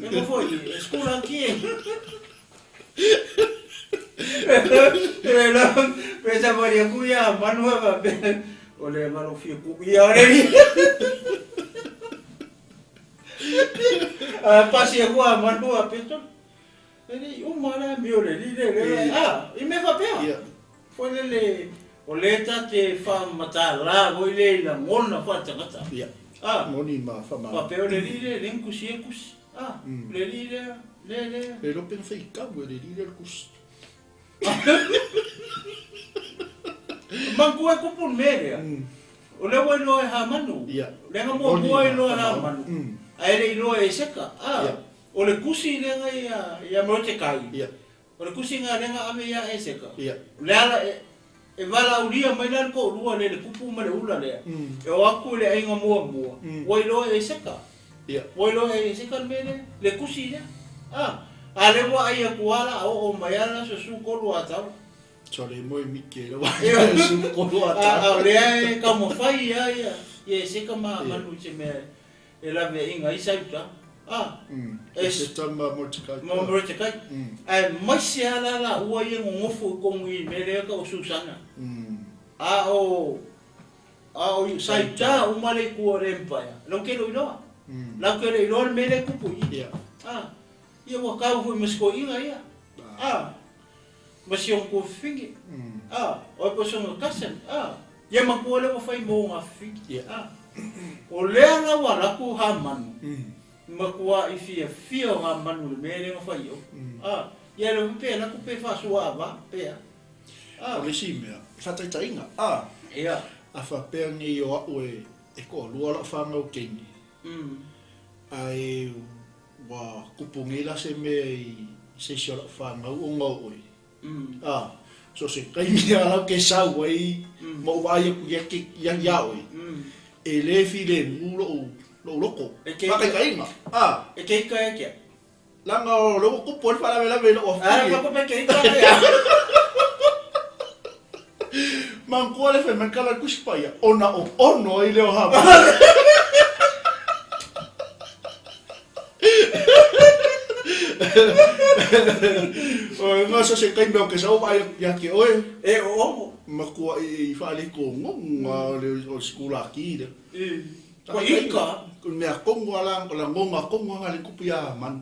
E ngofo i e skula ki e. E la, pe sa mari aku ia manu e va pe. O le ngalo fia ku ia o le ni. A pasi aku a manu a pe to. E ni uma la mi o le li le le. A, i me fa pea. Ia. Foi le le o le ta te wha matālā voi le i la ngona wha tangata. Ia. Moni ma faamaoni. Faapea o le alii lea e le na tusia le tusi. Le alii lea, lea, lea. Le iloa pe na faitau e le alii lea le tusi. Manatua e tupu le mea lea, o lea ua iloa e Hamanu. O lea na muamua iloa e Hamanu, ae le i iloa e Eseta. O le tusi lea na ia Moretekai, o le tusi lena lea na ave ia Eseta. O le ala e valaaulia mai la le toalua lea, le tupu ma le ula lea, e o atu i le aiga muamua, ua iloa e Eseta. Ua iloa e Eseta le mea lea, le tusi lea. A lea ua ai atu lava la a oo mai lava le aso 13 atau. So le moe mike le wa 13 atau. A o lea e taumafai lava ia Eseta ma Hamanu i se mea e laveaiina ai Sauta. Eseta ma Moretekai. Ma Moretekai. Ae maise lava la laua ia nonofo i totonu i le mea lea e tau o Susana. A o Sauta uma le itu o le empire, lau te le o iloa. Lau te le o iloa le mea lea e tupu i i. Ia ua tau foi ma si toeaina ia. Ma si ona tuafafine. O ai po o si ona cousin. Ia matua lea ua fai mo ona afafine. O lea la ua alu atu Hamanu, matuai fiafia o Hamanu i le mea lea na fai ai. Ia le pe alu atu pe faasua ava pe a. O le isi mea, faataitaiga, a faapea nei o au e toalua lau fanau teine, ae ua tupu nei la se mea i se isi o lau fanau ona o oe. So se taimi lava lau ke sau ai ma ou vaai atu ia ia oe, e le filemu lou loko. Faataitaiga. E keika e kia. Leaga o lea ua tupu ai le faalavelave i lou afafine. A, pe keika e. Manatua le fai mai kala le Tusi Paia, ona o ono ai lea o Hamana. O nga so se taimi o ke sau vaai atu ia te oe. E o ono. Matua i faalekogoga o le sikulaki lea. Ua ika. O le mea tonu a la lagoga tonu lava le tupu ia Hamana.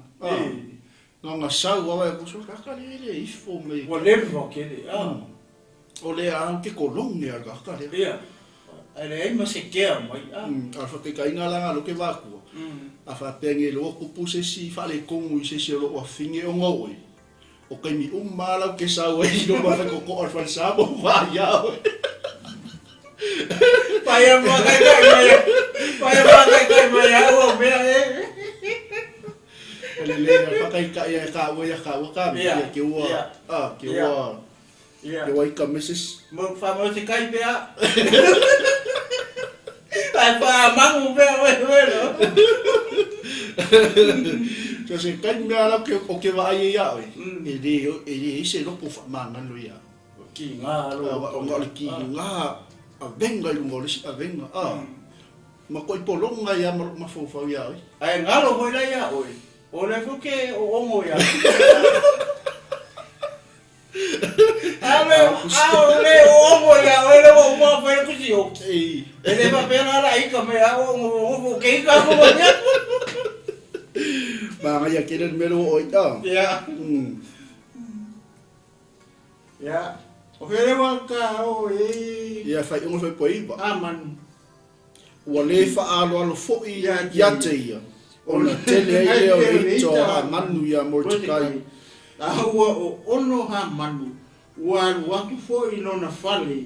Na ona sau lava e kusu, kaka le le ifo mai. Ua leva tele. O lea au ke kolone a le kaka lea. Ia. Ae leai ma se kea mai. A o le faataitaiga la galo ke vaakua. A faapea nei loa tupu se isi faaletonu i se isi o lou afine ona o oe. O taimi uma lava lau ke sau ai i luma whaikokoa o le falesa ma ou vaai ia oe. Paia mākaikai mai, paia mākaikai mai au au mea e. O le lei a whakaikai e ka ua ia ka ua ka mea ke ua, a, ke ua, ke ua ika meses. Mo whamau te kai pea. Ai wha mangu pea oe oe no. So se taimi mea lau ke o ke vaai ai ia oe, e le e le i se loko whaamangalo ia. Ki ngā alo. O ngā le ki ngā avenga i lunga o le isi avenga. Ma koe polonga ia ma lou mafaufau ia oe. Ae ngalo foi la ia oe, o le foi ke o ongo ia. Ale, a o le o ongo ia oe le ua uma fai le kusi oki. E le faapea la la ika me a o ongo ongo ke ika ko wa ia. Manaia tele le mea lea ua oe a. Ia. Ia. O fea lea ua ka o e. Ia faaiuga o le fuaipua 9. Amanu. Ua le faaaloalo foi ia te ia, ona tele ai lea o le ita o Hamanu iā Moretekai. A ua o ono Hamanu, ua alu atu foi i lona fale,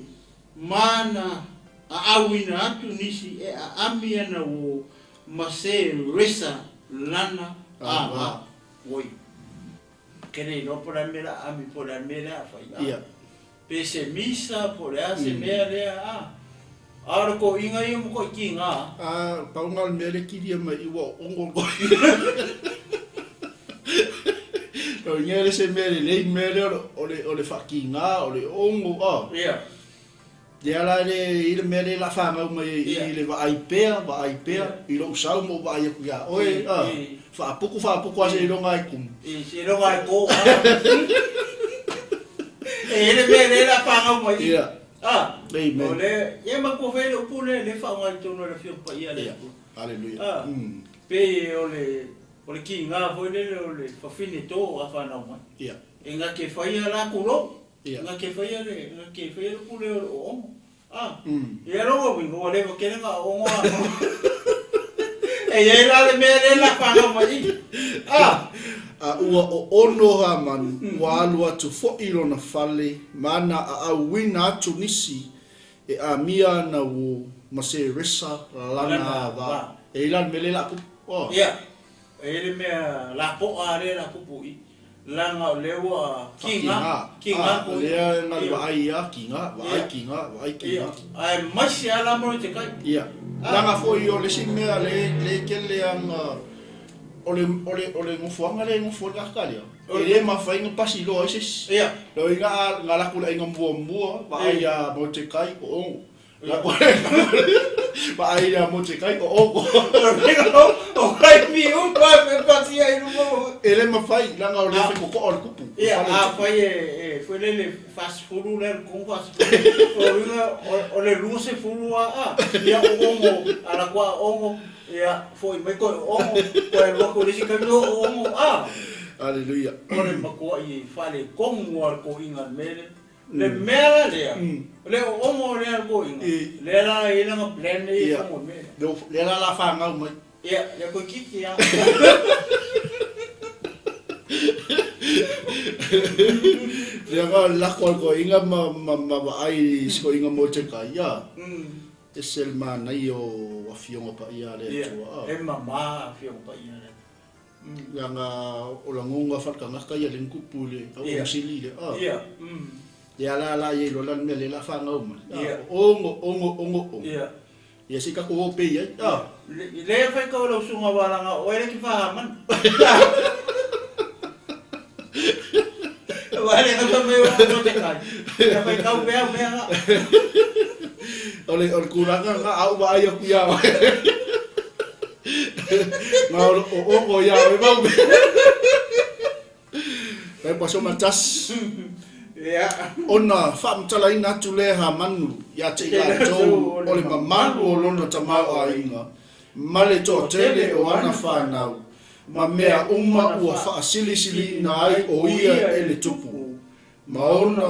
ma na aauina atu nisi e aami ana uo ma se resa lana ava. Oi. Ke le iloa po o le a le mea o le a aami po o le a le mea lea a fai. Pe se misa po o le a se mea lea a. A o le toʻiga ia ma toʻitiga. A, pau na o le mea lea e kilia mai i ua ono koe. O le se mea lelei le mea lea o le faakiga, o le ono, a. Ia. Lea la le i le mea lea o le a fanau mai ai i le vaai pea, vaai pea, i lou sau ma ou vaai atu iā oe, a, faaputu faaputu lava seiloga e tumu. Seiloga e to, a. E i ai le mea lea o le a fanau mai i. Ia. A. Amen. O le, ia manatua foi le upu lea, lea e faaaoga i totonu o le Afioga Paia a le Atua. Aleluia. A. Pei o le, o le kiga foi lele o le fafine to a fanau mai. Ia. E gake faia la kulou. Ia. Na ke faia le, na ke faia le pule o le oogo. A. Ia lona uiga ua leva tele na oogo a. E iai la le mea lea la fanau mai i. A ua oono Hamanu, ua alu atu fo'i i lona fale, ma ana aauina atu nisi e amia ana uō ma Seresa lana avā. E i ai la le mea lea la kupu. Ia, e i ai le mea lapo'a lea la kupu i, leaga o lea ua kiga, kiga ko. Lea na le vaai ia kiga, vaai kiga, vaai kiga. Ia, ae maise lava la mo te kai. Ia, leaga foi o le isi mea le tele aga o le o le o le nofoaga lea e nofo ai le tagata lea, e le mafai ona pasi loa ai se isi. Ia. Lona uiga na alu atu le aiga muamua, vaai ia Mordekai o ono. Vaai ia Mordekai o ono. O kaimi uma e pasia i luma o. E le mafai, leaga o le fetotoa o le tupu. Ia, afai e foi lele 40 le alu tonu 40, o uiga o le 20 lava, ia o ono, ala atu a ono, ia foi mai toe ono, toe alu atu i le isi taimi o ono, a. Aleluia. O le matuai faaletonu lava o le toeaina i le mea lea. Le mea la lea, le oogo lea le toeaina, lea la e i ai lana plan lea i totonu o le mea lea. Lea la la fanau mai. Ia, lea toeitiiti lava. Lea na lako le toeaina ma vaai i si toeaina Mordekai, ia, ese le manaia o Afioga Paia a le Atua. Ia, e mama Afioga Paia a le Atua. Leaga o lagona faaletagata ia lea na tupu i le auauna sili lea. Ia. Lea la la i ai loa la le mea lea la fanau mai. Ono, ono, ono, ono. Ia. Ia se i tatou o pea i ai. Lea fai kau lau susuga walaga o oe le ki fahamanu. Aua le kata mai o o te kai. Ia fai kau mea mea nga. O le tulaga lena a ou vaai atu ia oe. Na o le oogo ia oe mau mea. Kai paso ma tasi. Ia. Ona faamatalaina atu lea e Hamanu ia te i latou o le mamalu o lona tamaoaiga ma le toatele o ana fanau, ma mea uma ua faasilisiliina ai o ia e le tupu, ma ona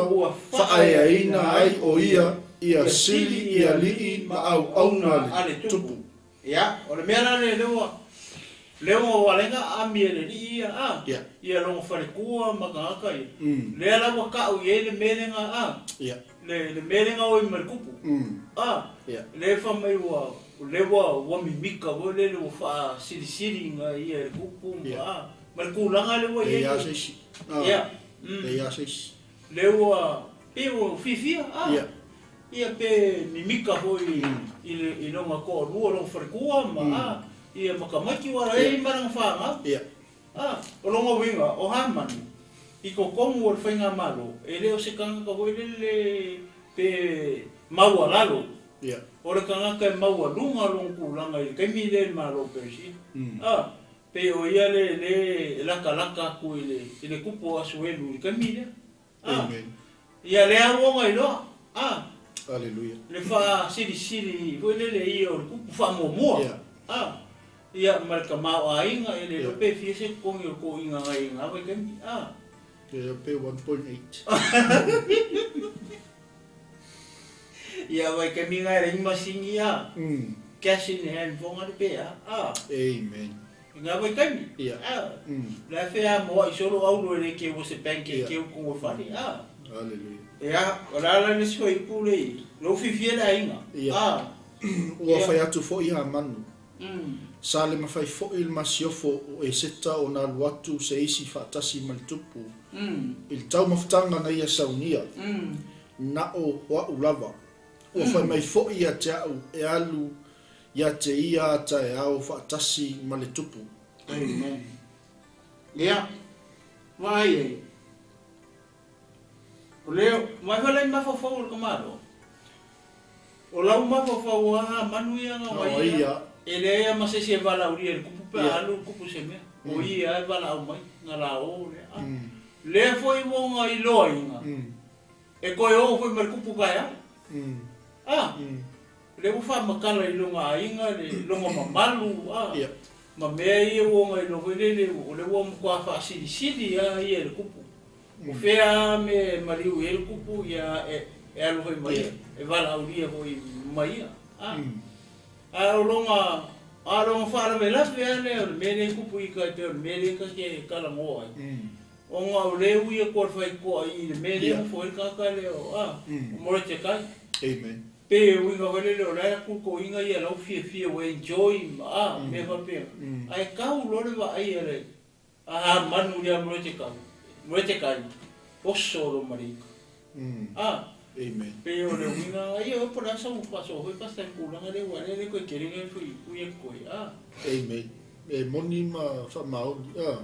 faaeaina ai o ia ia sili i alii ma auauna a le tupu. Ia, o le mea la lea, lea ua, lea ua ua ala ai ona aami e le alii ia, a, ia lona faletua ma tagata ia. Lea la ua tau i ai le mea lea na, a, le, le mea lea na oi ma le tupu, a, lea e fai mai ua, lea ua, ua mimika foi lele ua faasilisili ia e le tupu ma, a, ma le tulaga lea ua i ai. Leai lava se isi. Ia. Leai lava se isi. Lea ua, pei ua fiafia, a. Ia pe mimika foi i le i lona toalua lona faletua ma a ia ma tamaiti ua ala ai ma lana fanau. A, o lona uiga o Hamani i totonu o le faigamalo e le o se tagata foi lele pe maualalo. O le tagata e maualuga lona tulaga i le taimi lea i le Malo o Peresia. A, pei o ia le le e latalata atu i le i le tupu o Asuelu i le taimi lea. A, ia lea ua ona iloa, a, Aleluia. Le faasilisili foi lele ia o le kupu faamuamua, a, ia ma le tamaoaiga, e le iloa pe fia se totogi o le toeaina nai i na vaitaimi, a. Pe iloa pe 1.8. Ia vaitaimi na e leai ni masini, a, cash in hand foga le pe a, a. Amen. I ngā vaitaimi, a, la e whea moa'i solo auro e le keu o se bank e keu kongo fale, a. Hallelujah. Ia, o le a la le isi fuaiupu le i lou fiafia le aiga, a. Ua fai atu fo'i Hamanu. Sa le mafai fo'i le masiofo o Eseta ona alu atu se isi faatasi ma le tupu i le taumafataga na ia saunia, na'o o a'u lava. Ua fai mai fo'i ia te a'u e alu Ia te ia a taeao faatasi ma le tupu. Amen. Ia, vaai ai. O lea, mai foi la i mafaufau o le tamaloa. O lau mafaufau a manu ia na wai ia, e leai a ma se isi e valaaulia i le kupu pe a alu le kupu i se mea. O ia a e valaau mai, na la o lea. A, lea foi ua ona iloaina, e toe o foi ma le kupu taeao. A, Lea ua faamatala i lona aiga le lona mamalu a ma mea ia ua ona iloa foi lele o lea ua matua faasilisili a ia e le tupu. O fea a mea e maliu i ai le tupu ia e alu foi ma ia, e valaaulia foi ma ia a. Ae o lona A longa faalavelave a lea o le mea lea e tupu i kai pei o le mea lea ta te talanoa ai. Ona o lea e ui atu a le faitotoa i le mea lea e nofo ai le tagata lea o a, o Moletekai. Amen. Pei e uiga foi lele o la e tutoina ia lau fiafia ua enjoy ma a, mea faapena. Ae tau loa le vaai a le a Hamanu ia Moletekai, Moletekai, oso lo ma le ika. A, Amen. pei o le uiga ia oe po o le a sau faasoa foi pastor i le tulaga lea aua lea e le toe tele le fui ui atu ai a. Amen. E moni ma faamaoni a.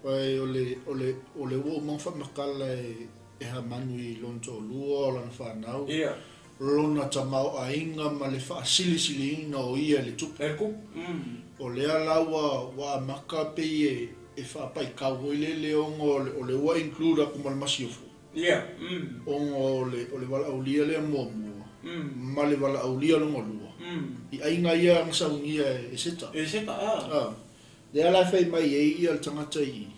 Aua o le o le o le ua uma ona faamatala e e Hamanu i lona toalua o lana fanau, Ia. lona tamaoaiga ma le faasilisiliina o ia i le tupu. E le tupu. O lea la ua ua amata pei e e faapaitau foi lele ona o le o le ua include atu ma le masiofo. Ia. Ona o le o le valaaulia lea muamua ma le valaaulia lona lua i aiga ia na saunia e Seta. E Seta, a. A. Lea la e fai mai ai ia le tagata i i,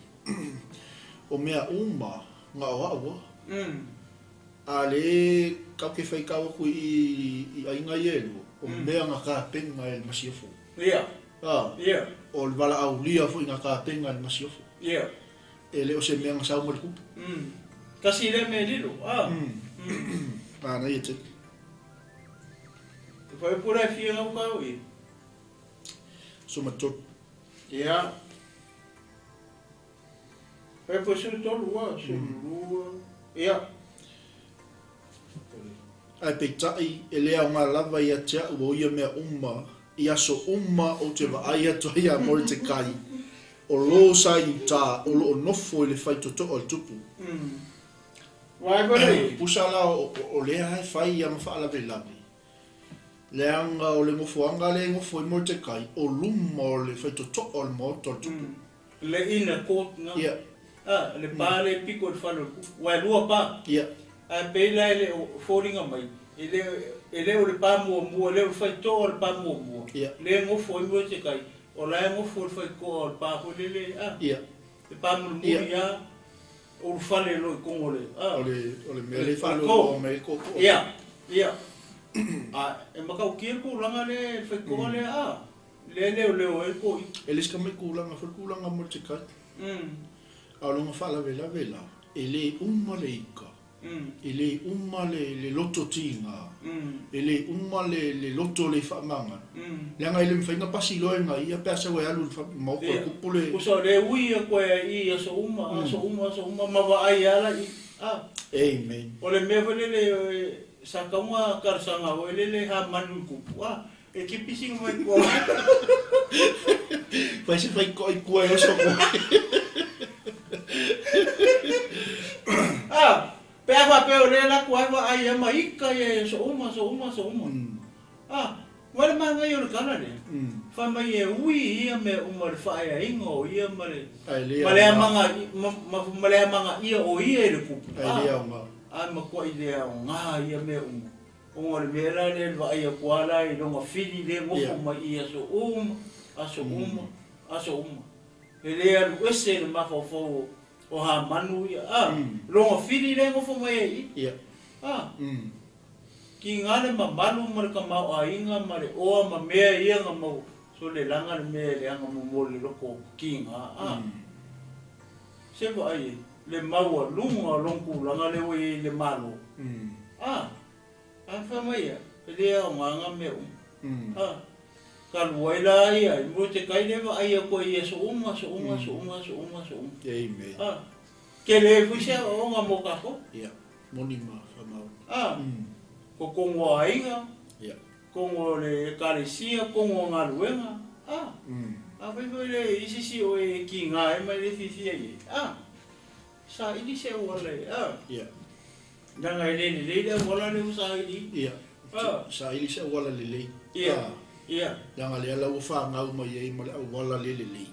o mea uma na o a'u a. A le kau ke fai kau aku i i i aiga ia e lua, o mea na tapena e le masiofo. Ia. A. Ia. O le valaaulia foi na tapena e le masiofo. Ia. E le o se mea na sau mai le kupu. Tasi lea mea lilo, a. Manaia tele. E fai pula e fia ngau kau i. Soma tolu. Ia. Fai pula sulu tolu, a, sulu lua. Ia. Ae peitai, e le aoga lava ia te a'u o ia mea uma, i aso uma ou te vaai atu ai iā Moretekai, o lō sa i utā, o loo nofo i le faitotoa o le tupu. Pusa la o lea e fai ia ma faalavelave, leaga o le nofoaga lea e nofo ai Moretekai, o luma o le faitotoa o le maota o le tupu. Le inner court na. Ia. A, le pa lea e piko i le fale o le tupu. Aua e lua pa. Ia. Ae pei la e le o foliga mai, e le, e le o le pa muamua, e le o le faitotoa o le pa muamua. Ia. Lea e nofo ai Moretekai, o la e nofo i le faitotoa o le pa foi lele, a. Ia. Le pa mulimuli a, ulufale loa i totonu o le, a. O le, o le mea lea e faaloaloa mai ai le tootoo. Ia, ia. A, e matautia le tulaga lea, le faitotoa lea, a. Lea e leoleo ai le toeaina. E le si tamai tulaga foi le tulaga mo le Tekai. A o lona faalavelave la, e le uma le ika, e le uma le le loto tiga, e le uma le le loto le faamagalo, leaga e le mafai ona pasi loa e nai ia pe a sau e alu i le maota o le kupu le. Pusa o lea e ui atu ai i aso uma, aso uma, aso uma, ma vaai lava la i, a. Amen. O le mea foi lele sa tatau ona talosaga foi lele Hamanu i le kupu, a. E ke pisi mai koa. Fai se fai koa i kua e oso koa. Ah, pe a faapea o lea la atu ai vaai ia ma ika ia e so uma, so uma, so uma. Ah, ua le manaia o le tala lea. Fai mai e ui ia mea uma le faaeaina o ia ma le ma le amaga ma le amagaia o ia i le kupu. Ai le aoga. Ah, matuai le aoga ia mea uma. Ona o le mea la lea i le vaai atu lava la i lona fili lea e nofo mai i aso uma, aso uma, aso uma. E le alu ese i le mafaufau o Hamanu ia, a, lona fili lea e nofo mai ai i i, a, tiga le mamalu ma le tamaoaiga ma le oa ma mea ia na mau, so le laga le mea e leaga mo le loto tiga, a. Se vaai ai, le maualuga o lona tulaga lea ua i ai i le Malo, a. A fai mai ia, e le aoga nga mea uma. A, talu ai la ia, i mua te kai le vaai atu ai i aso uma, aso uma, aso uma, aso uma, aso uma. Amen. A, tele ai foi se aoaoga mo tatou. Ia, moni ma faamaoni. A, ko kongo o aiga, Ia. kongo o le ekalesia, kongo o galuega. A, a fai foi le isi isi oe e kiga ai ma le fiafia i ai. A, saili se auala e, a. Ia. Leaga e le lelei le auala lea ua saili. Ia. Ah. Saili se auala lelei. Ia. Ah. Ia. Leaga lea la ua fanau mai ai ma le auala le lelei.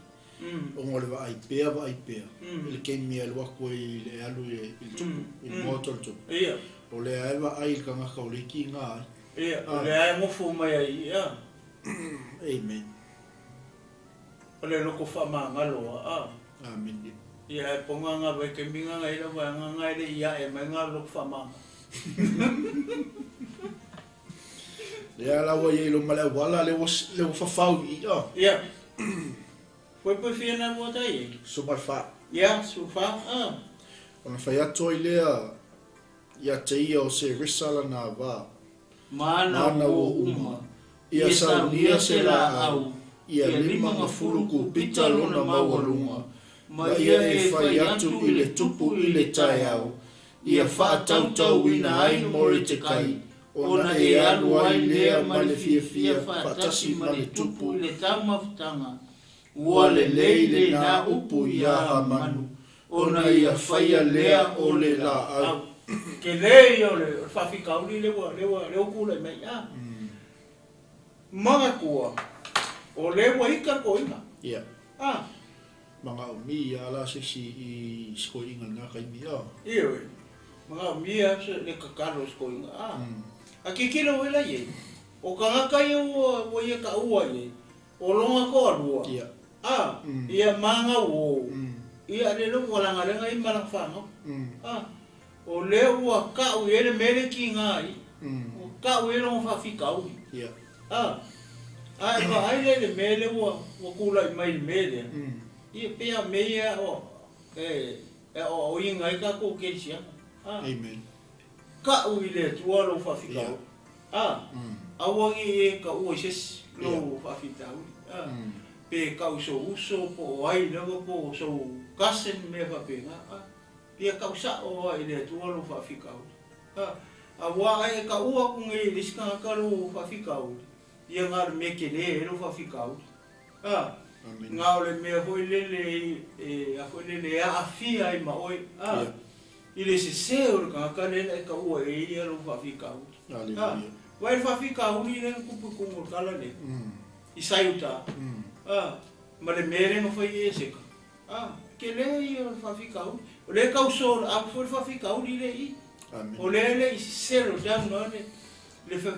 Ona o le vaai pea vaai pea. I le taimi e alu atu ai i le alu i le tupu, i le maota o le tupu. Ia. O lea e vaai i le tagata o le kiga ai. Ia, o lea e nofo mai ai, ia. Amen. O le loko faamagalo a. Amene. Ia ae poga nga vaitaimi nga ngai lava nga nga e le i ae mai nga loko faamagalo. Lea la ua iai loma le auala lea ua lea ua fafau i i. Ia. Poepoe fia na lua tai ai? 14. Ia, 14, a. Ona fai atu ai lea ia te ia o Seresa lana ava. Ma ana Maana uo uo uma. uma. Ia Ia saunia saunia se se laau, laau, ia ia 50 50 kupita kupita lona lona maualuga, maualuga, ma ma ia ia e e fai fai atu atu i i le le tupu tupu i i le le taeao, taeao, ia ia faatautauina faatautauina ai ai Moretekai, Moretekai, ona ona e e alu alu ai ai lea lea ma ma le le fiafia fiafia faatasi faatasi ma ma le le tupu, tupu i le taumafataga. Ua Ua lelei lelei lenā lenā upu upu iā iā Hamanu, Hamanu, ona ona ia ia faia faia lea lea o o le le laau. laau. Tele ia o le faafitauli lea ua lea ua lea ua tulai mai. Manatua, o lea ua ika le toeaina. Ia. Manaomia la se isi i se toeaina i lena taimi. Ioe, manaomia le tatalo i se toeaina. A tilotilo foi la i ai, o tagata ia ua ia taua i ai, o lona toalua, ia maga uo, ia le lea ua lagalega ai ma lana fanau. O lea ua tau i ai le mea lea e tiga ai, ua tau i ai lona faafitauli. A e vaai la i le mea lea ua tulai mai i le mea lea, ia pei lava o mea ia e aoaoina ai tatou kerisiano. Amen. Tau i le Atua lou faafitauli. Aua ne i e taua i se isi lou faafitauli. Pe tau i sou uso po o ai lava po o sou cousin mea faapena. Ia tau sao lava i le Atua lou faafitauli. Aua a e taua atu nei i le isi tagata lou faafitauli, ia na o le mea tele ai lou faafitauli. Amen. Na o le mea foi lele e a foi lele e aafia ai ma oe. I le sese o le tagata lea na e taua e ia lou faafitauli. Hallelujah. Vai le faafitauli lea na tupu i totonu o le tala lea. I Saiuta. Ma le mea lea na fai e Eseka. Tele ia o le faafitauli. O lea e tau sold out foi le faafitauli lea i i. Amen. O lea le i settle down loa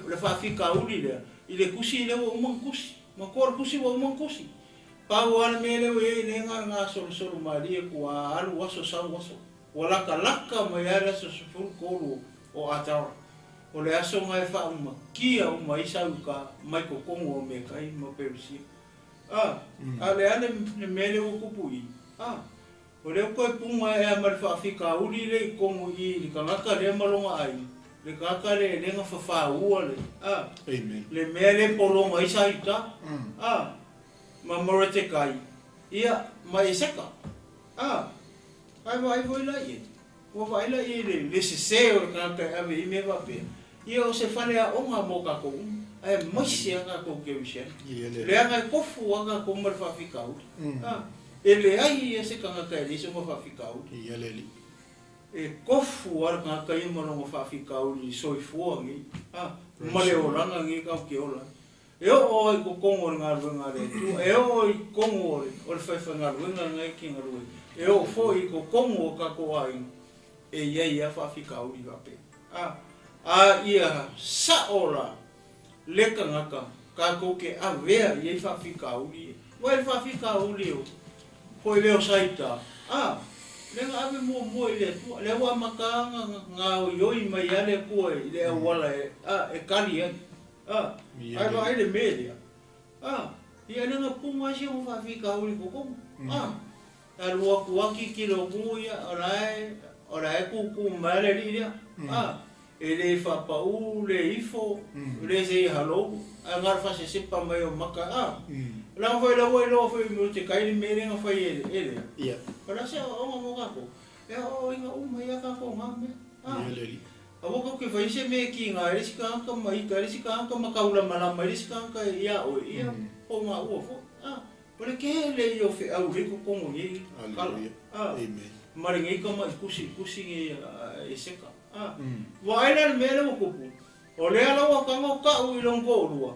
le faafitauli lea i le tusi lea ua uma ona tusi. Manatua o le tusi ua uma ona tusi. Pau lava le mea lea ua i ai lea na o le gasolosolo malie atu a alu aso sau aso. Ua latalata mai lava le aso 13 o Atara. O le aso lena e faaumatia uma ai Sauta mai totonu o Metai ma Peresia. A o le a le mea lea ua tupu i i? O lea ua toe puga ea ma le faafitauli lea i totonu i i le tagata lea ma lona aiga, le tagata lea e le na fafaua le, Amen. le mea lea e pologa ai Sauta, ma Moretekai, ia, ma Eseka. Ae vaai foi la i ai, ua vaai la i ai le sese o le tagata e ave i ai mea faapea, ia o se faleaoga mo tatou uma, aemaise lava tatou kerisiano. Leaga e tofu lava tatou ma le faafitauli. E leai ia se tagata e leai sona faafitauli. E tofu lava le tagata ia ma lona faafitauli i le soifua nei, ma le olaga nei tatou te ola ai. E oo lava i totonu o le galuega a le Atua, e oo i totonu o le faifaigaluega lena e te galue ai, e oo foi i totonu o tatou aiga, e i ai lava faafitauli faapea. A ia sao la le tagata tatou te avea i ai faafitauli ia. Vaai le faafitauli o foi lea o Saita, lea na ave muamua i le Atua, lea ua amata ona gaoioi mai lava le Atua i le auala e tali ai. Ae vaai le mea lea, ia lea na puga ai si ona faafitauli i totonu. Alu atu lava tilotilo atu ia, o la e tutu mai lava le alii lea. E le faapau, le ifo, le say hello, ae na o le faasesepa mai o maka. Leaga foi la ua iloa foi e te kai le mea lea na fai e lea. O le a se aoaoga mo tatou? E aoaoina uma ai lava tatou na mea. Aua tou te fai se mea e kiga ai le isi tagata ma ita ai le isi tagata ma taulamalama ai le isi tagata ia oe, ia po gaua foi. O le tele ia o feau i totonu o nei tala. Ma lenei tama'i tusi tusi nei e Eseka. Vaai la i le mea lea ua tupu, o lea la ua tago tau i lona toalua,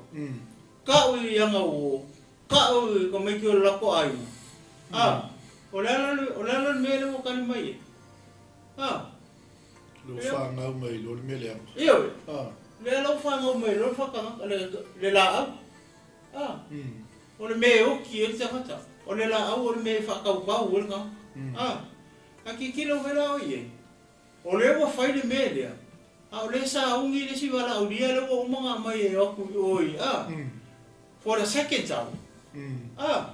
tau i ana uo, tau i tamaiti o le latou aiga. O le a la le mea lea ua tali mai ai? Lea ua fanau mai loa le mea leaga. Ioe. Lea la ua fanau mai loa le faatagaga, le laau. O le mea e oti ai le tagata, o le laau o le mea e faatautau ai le tagata. A tilotilo foi la oe i ai, o lea ua fai le mea lea. A o lea sa ugi le isi valaaulia lea ua uma ona aumai e o atu i o i, a, for the second time. A,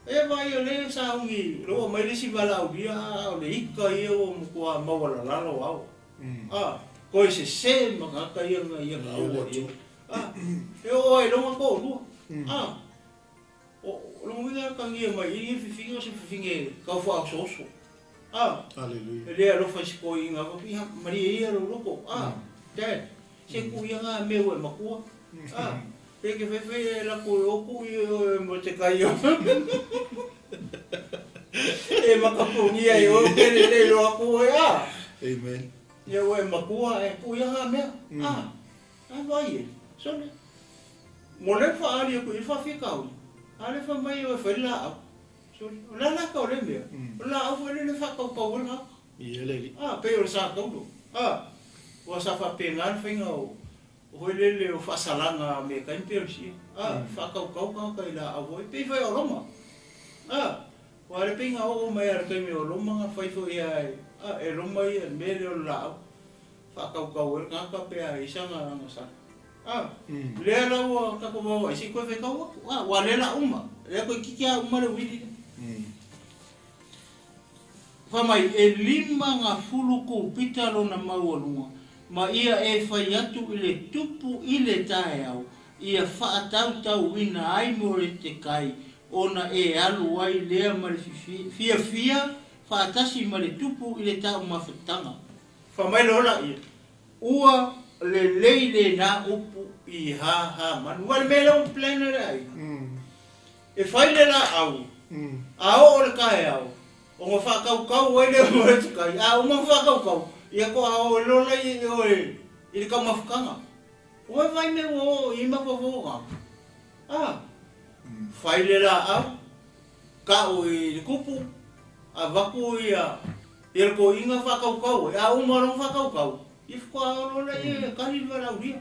e vaai o lea sa ugi, lea ua aumai le isi valaaulia, a o le ika ia ua matua maualalalo ao. A, toe sesē ma tagata ia na ia taua ia. A, e oo ai loga toalua. A, o lona uiga e atagia mai i i fifine o se fifine tau faaosooso. A, Hallelujah. e le alofa i se toeaina faapea, ia malie ia lou loto. A, Dad, se tuu ia na mea ua e matua. A, pe te faifai e lako e oku i oe mo te kai o. E makapunia i oe ke lelei loa atu oe, a. Amen. Ia ua e matua e tuu ia na mea. A, a vai e, sole. Mo le faaali atu i le faafitauli, a le fai mai oe fai le laau. Sole, o le a la tau le mea? O le laau foi lele e faatautau ai le tagata. Ia le alii. A, pei o le sa taulo. A, ua sa faapena le faiga o foi lele o faasalaga a mea taimi pei o le sia. A, faatautau tagata i laau foi, pei foi o Roma. A, ua le pei na oo mai lava i le taimi o Roma na fai foi lava e, a, e Roma ia le mea lea o le laau. Faatautau ai le tagata pe a i ai sana agasala. A, lea la ua tatou vaavaai, se i toe faitau atu. A, ua lea la uma, lea toeitiiti lava uma le uili lea. Fai mai, e 50 kūpita lona maualuga, ma ia e fai atu i le tupu i le taeao, ia faatautauina ai Moretekai, ona e alu ai lea ma le fiafia faatasi ma le tupu i le taumafataga. Fai mai loa laia, Ua lelei lena upu i Hahamanu. Ua le mea lea ua plan ai le aiga. E fai le laau, a oo le taeao, ona faatautau ai lea o Moretekai, a uma ona faatautau, ia toa o loa laia i o i le taumafataga. Ua vaai mea ua oo i ai mafaufauga. A, fai le laau, tau i le tupu, avatu ia ia le toeaina faatautau ai, a uma loa ona faatautau, ia faatoa oo loa lea e kali le valaaulia.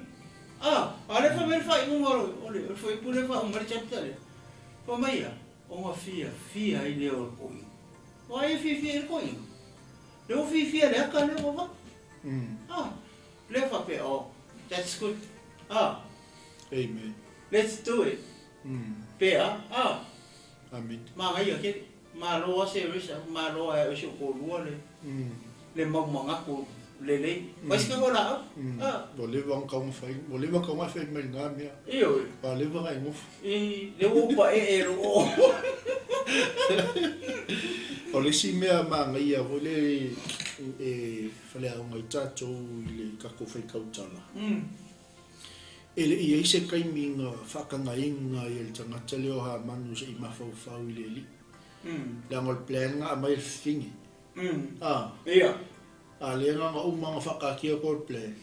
A, a o lea e fai mai le faaiuga o le o le fuaiupu lea e faauma ai le chapter lea, fai mai ia, ona fiafia ai lea o le toeaina. O ai e fiafia ai le toeaina? Lea ua fiafia i le ata lea ua avatu. A, lea faapea, oh, that's good. A, Amen. Let's do it. Pea, a. Amen. Manaia tele. Malo lava se resa, malo lava e si ou toalua le le mau manatu lelei. Fai se tatou laau. A. Ua leva ona taumafai, ua leva ona taumafai mai lena mea. Ioe. Ua leva ona e nofo. I, lea ua ou paee e lou. O le isi mea manaia foi lea e faleaoga ai tatou i le tatou faitautala. E le i i ai se taimi na faatagaina ai e le tagata lea o Hamanu se i mafaufau i le alii. Leaga o le plan na aumai e le fafine. A. A lea na ona uma ona faataatia atu o le plan.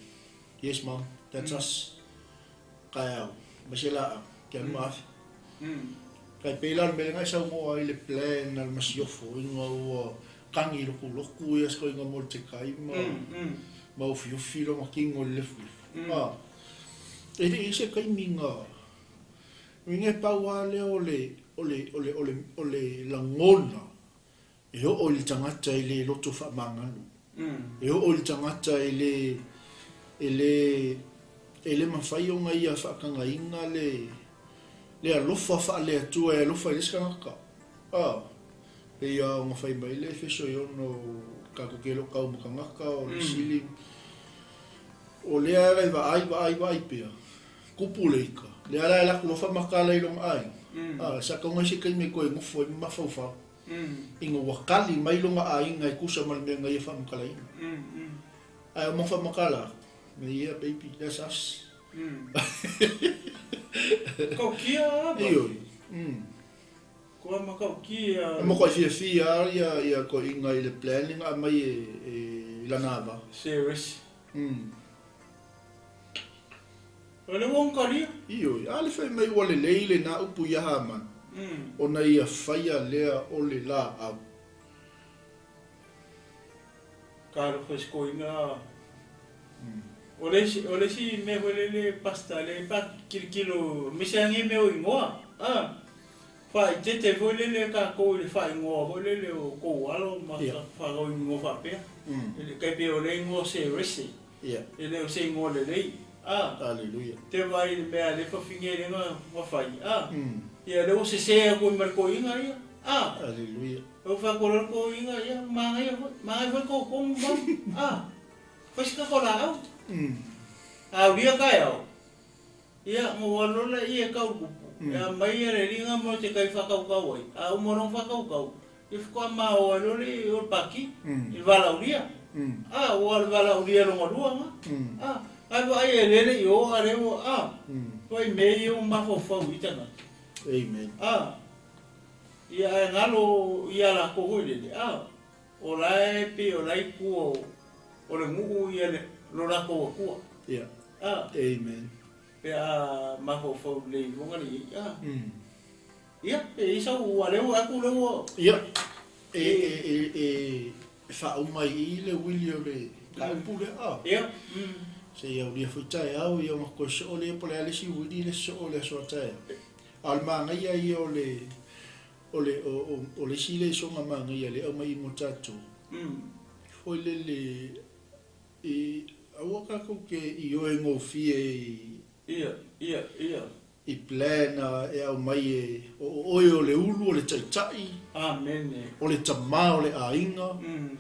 Yes mom, that's us. Taeao, aumai se laau, te alu ma afe. Tai pei la o le mea lea na e saunoa ai i le plan a le masiofo ina ua tagi lotulotu ia se toeaina Molitekai ma ma ofioffi lona tino i le lefulefu. A, e le i ai se taimi na uiga e pau lava lea o le o le o le o le o le lagona e oo i le tagata e le loto faamagalo. E oo i le tagata e le e le e le mafai ona ia faatagaina le le alofa faale-Atua e alofa i le isi tagata. A, pei lava ona fai mai le Efeso e ono tatou te le o tau ma tagata o le sili. O lea e vaai, vaai, vaai pea, kupu le ika. Lea la e alu atu loa faamatala i lona aiga. A, sa tau mai se taimi e toe nofo ai ma mafaufau. Ina ua kali mai lona aiga e tusa ma le mea na ia faamatalaina. Ae o mau faamatala atu, me yeah baby, that's us. Taukia ava. Ioe. Kua mataukia. E makuai fiafia lava ia ia toeaiga i le plan lea na aumai e e i lana ava. Serious. O le ua talia. Ioe, a le fai mai ua lelei lena upu ia Hamana, ona ia faia lea o le laau. Talofa i se toeaina. O le isi, o le isi mea foi lele Pastor lea pa kilokilo aemaise lava nei mea o igoa a, faaeteete foi lele tatou i le faaigoa foi lele o tou alo ma fanau i igoa faapea. E tai pei o le igoa Serese. Ia. E le o se igoa lelei. A. Aleluia. Te vaai i le mea a le fafine le na fai. A. Mm. Ia le ua sesē aku ai ma le toeaina ia. A. Aleluia. Ua fai atu loa le toeaina, ia, manaia foi, manaia foi le togatogo ma, a. Fai se tatou laau. A aulia taeao, ia, ona ou alu loa lea e tau le tupu. Mm. E aumai le liga ma te kai faatautau ai. A uma loa ona faatautau, ia faatoa mao ai loa le o le paki Mm. i le valaaulia. Mm. A, ua le valaaulia lona lua na. Mm. A, ai vaai e lele i o, a le ua, a, Mm. foi mea ia ua mafaufau i tagata. Amen. A, ia ae galo ia lakou foi lele, a, o la e pei o la e i tua o le nuu ia le, lo lakou Atua. Ia. A, Amen. pe a mafaufau lelei i luga le i ai, a. Mm. Ia, pe i sau ua lea ua aku lea ua. Ia. E e e e e faauma ai i le uili o le taupu lea. A. Ia. Mm. Se i aulia foi taeao ia ona toe soo lea po o le a le isi uili le soo le aso a taeao. A o le magaia ia o le o le o o o le isi le isoga magaia le aumai mo tatou. Mm. Foi lele i aua tatou ke i oe gofie i Ia, ia, ia. i plan e aumai e o o oe o le ulu o le ta'ita'i Amene. o le tamā o le aiga. Mm.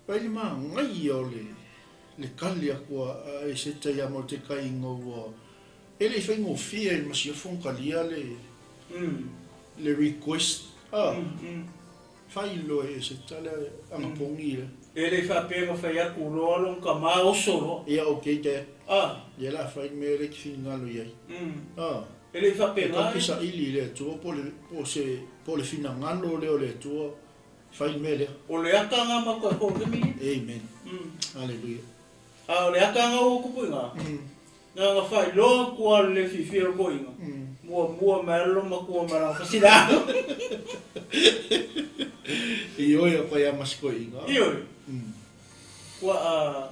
Vai le magaia o le le kali aku a e se tai a mo te kai ua e le faigofie i le masiofo ona kalia le Mm. le request a Mm. Mm. faailoa e se tale agapogi le E le faapea ma fai atu loa lona kamā oso loa. Ia okay te A. ia la fai mea le finagalo i ai. Mm. A. E le E faapena. tatou saili i le Atua po o le po o se po o le finagalo lea o le Atua fai le mea lea. O le akaga ma koe ko ke mi. Amen. Mm. Hallelujah. A o le akaga o kupuinga. Mm. Na nga fai loa kua le fifi o koinga. Mm. Mua mua mai lo makua mai la fasila. I oe o koe a masikoiga. Io. Mm. Kua a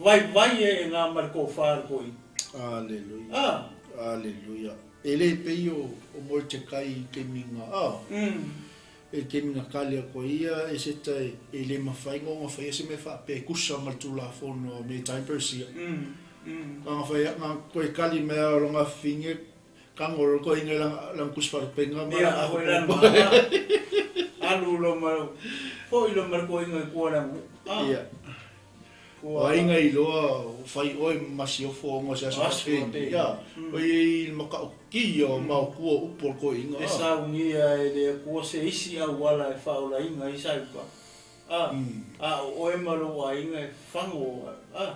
vai vai e ngā mar ko whār koi. Hallelujah. Ah. Hallelujah. E le pei o o mo te kai ke minga. Ah. Mm. E ke minga kale ko ia e se te e le mawhai ngonga whai e se me wha pe kusa ma tula fono me time persia. Mm. Mm. Nga whai nga koe kali mea o nga finge kangoro ko inge lang lang kusfarpenga ma Ia, aho koe lan po. ma. Alu lo mar foi lo mar ko inga kua lang. Ah. Ia. Kua. O inga i loa o whai oe masiofo o ngā se aso Aso whai. whai. Ia. Mm. O i maka o ki o mao kua upo ko inga. E saungia e le kua se isi au wala e whaola inga i sauka. Ah. Mm. A o oe malo a inga e whango. Ah.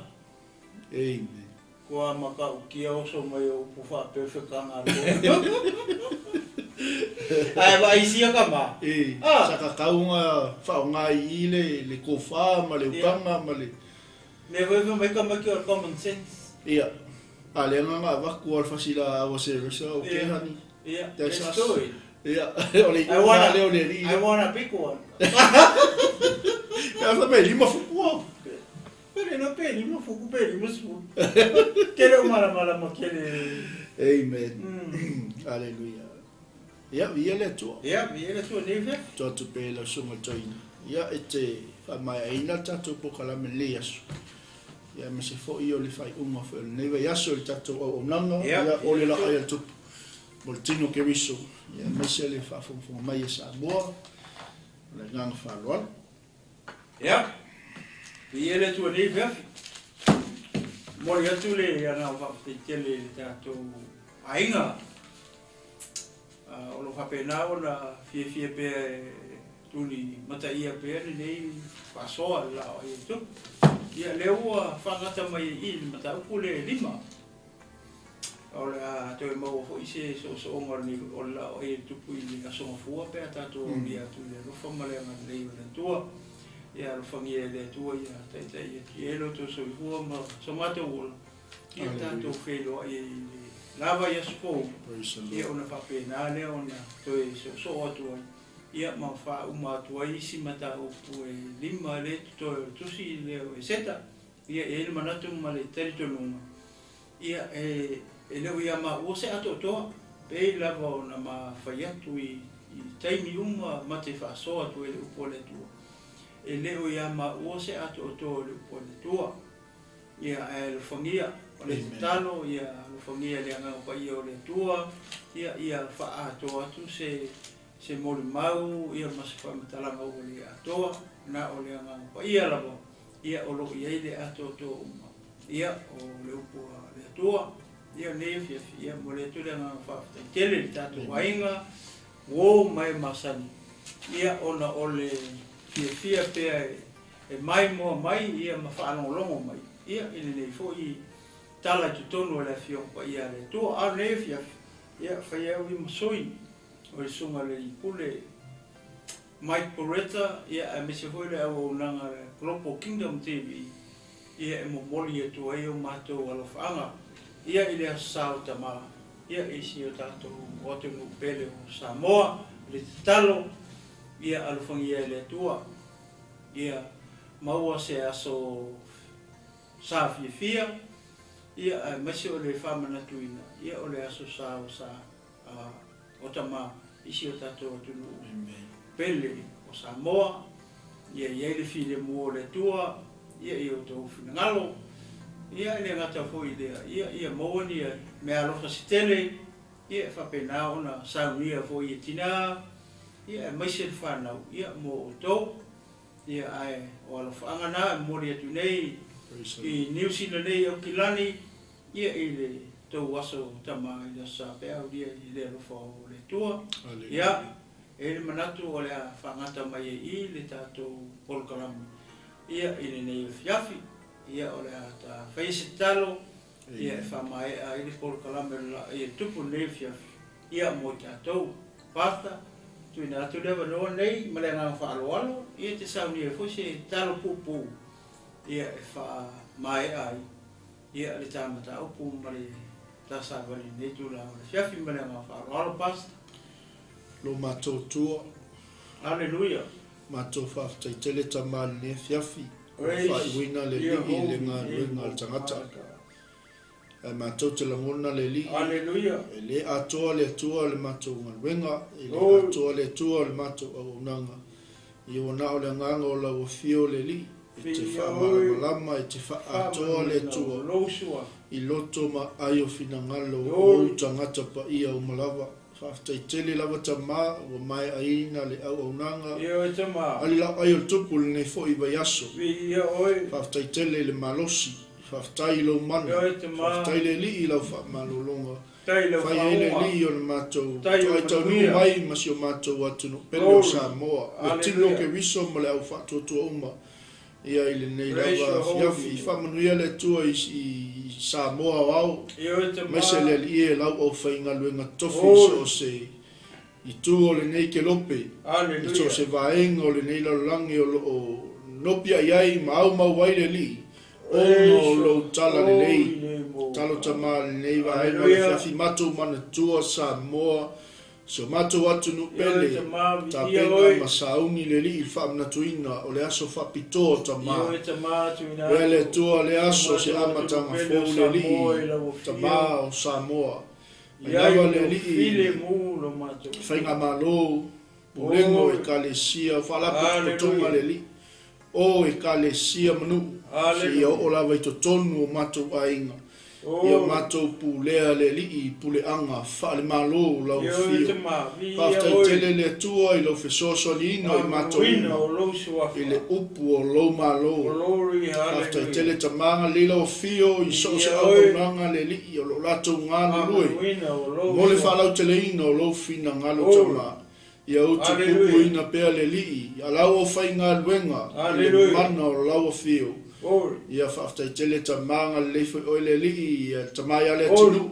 Amen. Kua maka o kia oso mai o upu whaapewhekanga loa. Ai wa isi ka ma. E, Ah. sa kakaunga whaonga i le, le kōwhā ma le Ia. ukanga ma le... Me foi foi mai ka mai ki o common sense. Ia. A le nganga waku al fasila awa se resa o ke Ia. hani. Yeah, That's let's us. do it. Ia. O le I wanna, le o le ri. I want a big one. Ia fa me lima fukua. Pere no pe lima fuku pe lima su. Kele o mala mala ma kele. Amen. Mm. Hallelujah. Ia, ia le atua. Yeah, ia le tua nei fe. Tua tu pe la sunga toina. Ia e te wha mai aina tātou po kalame le aso. Ia me se fo i o le whai unga fo o le neiwa i aso le tātou au onanga. Ia. Ia o le la ai al tupu. Mo le tino ke riso. Ia me se le whaafongafonga mai e Samoa. O le nganga whaloalo. Yeah. Ia le tua nei fe. Mo le atu le ana o whapete le tātou ainga. O lo whapena o na fie fie pe tuni mata ia pe ni nei whasoa la o ia tu. Ia le ua whangata mai i le mata upu le lima. O le a toe maua foi se so so onga ni o la o ia tupu i le asonga fua pe a tātou Mm. ia tu le alofa ma le anga lei o le tua. Ia alofangia e le Atua ia taitai ia ki e lo tō soifua ma so mātou ola. Ia Hallelujah. tātou whenua i le lava i aso fou. Praise the Ia Lord. ona whapena lea ona toe so so atu ai. Ia ma wha uma atu ai isi mata upu e lima le toe o tusi le o e seta. Ia e le manatu ma le taritonunga. Ia e e leo ia ma ua se ato toa. Pe lava ona ma whai atu i, i taimi uma ma te whaasoa atu e le upu o le Atua. E leo ia ma ua se ato toa o le upu o le Atua. Ia ae alofagia o le tatalo, ia alofagia le agaga paia o le Atua, ia ia faaatoa atu se se molimau, ia ma se faamatalaga ua le atoa, na o le agaga paia lava, ia o loo i ai le atoatoa uma, ia o le upu a le Atua. Ia nei afiafi, ia mo le atu le agaga faafetai tele i le tatou aiga, uo ma e masani, ia ona o le fiafia pea e maimoa mai, ia ma faalogologo mai, ia i lenei foi tala i totonu o le Afioga Paia a le Atua. A o lenei afiafi, ia fai au i ma sui o le susuga i le alii pule Mike Poretta, ia aemaise foi le auaunaga a le Global Kingdom TV, ia e momoli atu ai o matou alofaaga, ia i le aso sa o Tama, ia i si o tatou atunuu pele o Samoa. Le tatalo, ia alofagia e le Atua, ia maua se aso sa fiafia, ia aemaise o le faamanatuina, ia o le aso sa o sa o Tama i si o tatou atunuu pele o Samoa. Ia i ai le filemu o le Atua, ia i outou finagalo, ia e le gata foi i lea, ia ia maua ni meaalofa se tele, ia e faapena ona saunia foi e tinā, ia aemaise le fanau, ia mo outou. Ia ae o alofaaga na e momoli atu nei i Niu Sila nei Aukilani, ia i le tou aso Tama i le aso sa pe aulia i le alofa o le Atua. Ia e le manatu o le a faagata mai ai i le tatou polokalame, ia i lenei afiafi, ia o le a ta faia se tatalo, ia e faamaea ai le polokalame o le laai e tupu lenei afiafi, ia mo i tatou. Pastor, tuuina atu le avanoa nei ma le agaga faaaloalo, ia te saunia ai foi se tatalo puupuu, ia e faamaea ai, ia le ta mataupu ma le ta savali i lenei tulaga o le afiafi ma le agaga faaaloalo, Pastor. Lo matou tua. Aleluia. Matou faafetai tele Tama i lenei afiafi. O le faaiuina le alii i le galuega a le tagata. Ae matou te lagona le alii. Aleluia. E le atoa le Atua le matou galuega, e le atoa le Atua le matou auaunaga. Ia ua na o le agaga o lau afio le alii, e te faamalamalama, e te faaatoa le Atua i loto ma ai o finagalo o ou tagata paia uma lava. Faafetai tele lava Tama, ua maeaina le auaunaga a le laoai o le Tupu i lenei foi vaiaso. Faafetai tele i le malosi, faafetai i lou mana, faafetai le Alii i lau faamalologa. Fai ai le Alii o le matou toai taunuu mai ma si o matou atunuu pele o Samoa, le tino Keriso ma le au faatuatua uma ia i lenei lava afiafi. Faamanuia le Atua i Samoa aoao, aemaise le Alii e lau aufaigaluega tofi i so o se itu o lenei kelope, i so o se vaega o lenei lalolagi o lo o nopiai ai ma aumau ai le Alii, ona o lou tala lelei. Talo Tama i lenei vaega o le afiafi, matou manatua Samoa, si o matou atunuu pele, tapena ma sauni le Alii i le faamanatuina o le aso faapitoa o Tama. Ea le Atua le aso se amataga fou le Alii, Tama o Samoa. Mai lava le Alii faigamalo, pulega o Ekalesia, o faalapotopotoga le Alii, o Ekalesia ma nuu, seia oo lava i totonu o matou aiga, ia matou pulea le Alii i puleaga faale-Malo lau afio. Faafetai tele le Atua i lau fesoasoaniina o i matou uma i le upu o lou Malo. Faafetai tele Tama agalelei lau afio i so o se auaunaga le Alii o lo o latou galulue mo le faalauteleina o lou finagalo Tama. Ia utupupuina pea le Alii a lau aufaigaluega i le mana o lau afio. Ia faafetai tele Tama agalelei foi oe le Alii ia le Tama ia le atunuu.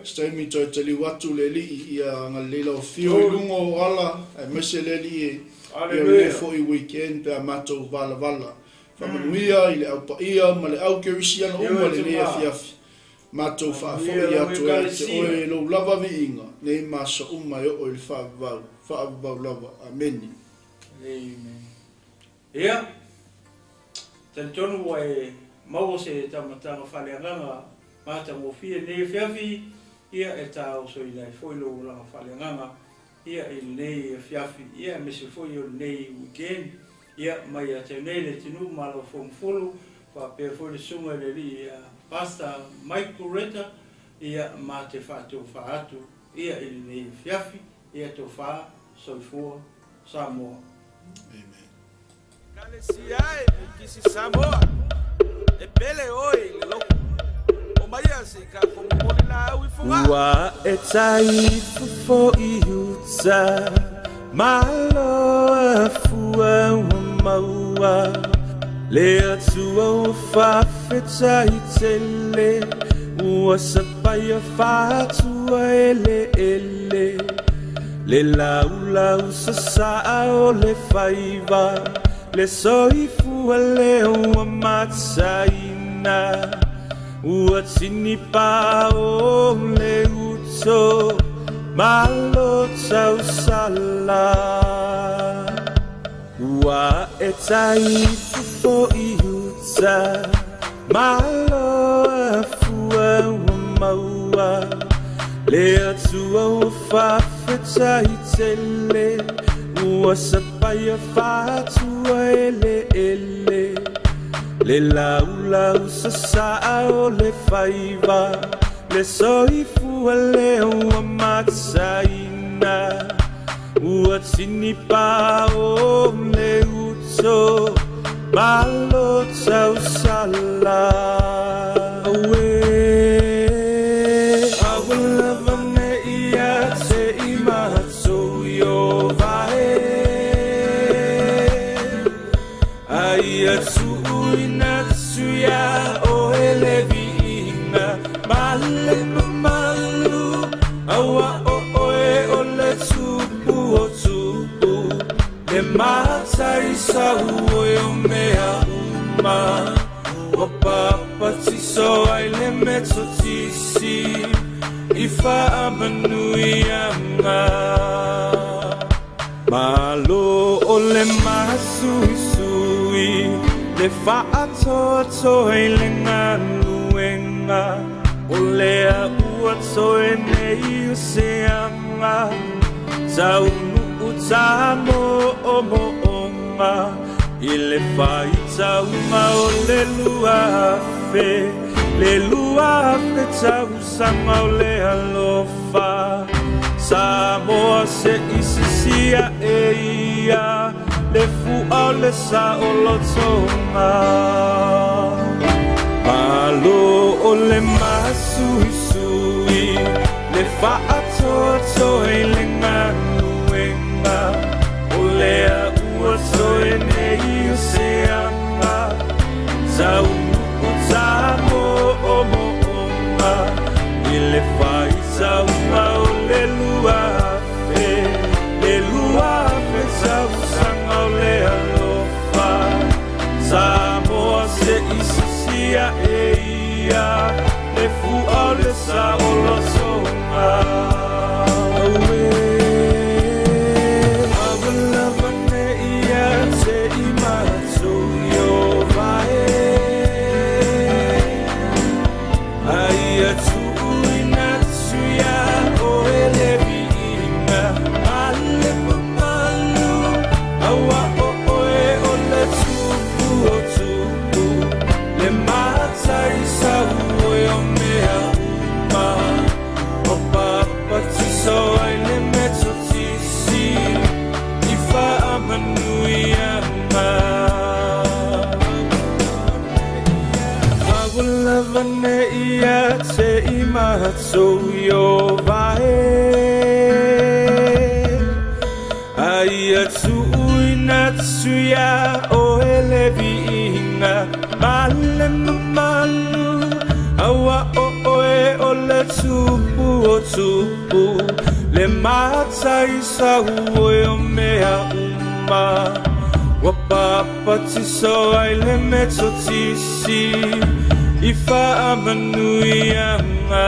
Se taimi toe taliu atu le Alii ia agalelei lau afio i luga o ala aemaise le Alii e ia lenei foi weekend pe a matou valavala. Faamanuia i le au paia ma le au kerisiano uma lenei afiafi. Matou faafoi atu ia te oe lou lava viiga, nei ma aso uma e oo i le faavavau, faavavau lava. Ameni. Amen. Ia, talitonu ua e maua se taumataga faaleagaga matagofie i lenei afiafi, ia e taosoina ai foi lou olaga faaleagaga, ia i lenei afiafi, ia aemaise foi o lenei weekend, ia mai ia te nei le atunuu ma lau fomufulu. Faapea foi le susuga i le alii ia Pastor Mike Ureta, ia ma te faatofa atu ia i lenei afiafi, ia tofa soifua Samoa. Amen. Ekalesia e Mukisi Samoa, e pele oe i le lotu. O maia se i ka momoli laau i Fogaa. Ua e tai fofo i uta, malo afua ua maua, le Atua ua faafetai tele, ua sapaia faatua eleele, le laulau sasaa o le faiva, le soifua lea ua mataina, ua tinipa o le uto, malo tausala. Ua e tai fofo i uta, malo afua ua maua, le Atua ua faafetai tele, ua sapaia faatua eleele, le laulau sasaa o le faiva, le soifua lea ua mataina, ua tinipa o le uto, malo tausala. Aue. Aua lava ne ia te i matou i o vae. Aia tuuina atu ia o ele viiga, ma le mamalu, aua o oe o le tupu o tupu, le mataisau oe o mea uma, ua papatiso ai le metotisi, i faamanuiaga. Malo o le masuisui, le faatoatoa i le galuega, o lea ua toe nei o seaga, taunuu tamoomo'oga, i le faitauga o le 2000, le 2000 tausaga o le alofa. Samoa se isisia e ia, le fua o le saolotoga. Malo o le masuisui, le faatoatoa i le galuega, o lea ua toe nei o seaga, taunuu tamoomo'oga, i le faitauga o le 2000, le 2000 tausaga o le alofa. Samoa se isisia e ia, le fua o le saolotoga. Aue. Aua lava ne ia te i matou i o vae. Aia tuuina atu ia oe le viiga, ma le mamalu, aua o oe o le tupu o tupu, le mataisau oe o mea uma, ua papatiso ai le metotisi, i faamanuiaga. Aua lava ne ia te i matou i o vae. Aia tuuina atu ia oe le viiga, ma le mamalu, aua o oe o le tupu o tupu, le mataisau oe o mea uma, ua papatiso ai le metotisi, i faamanuiaga.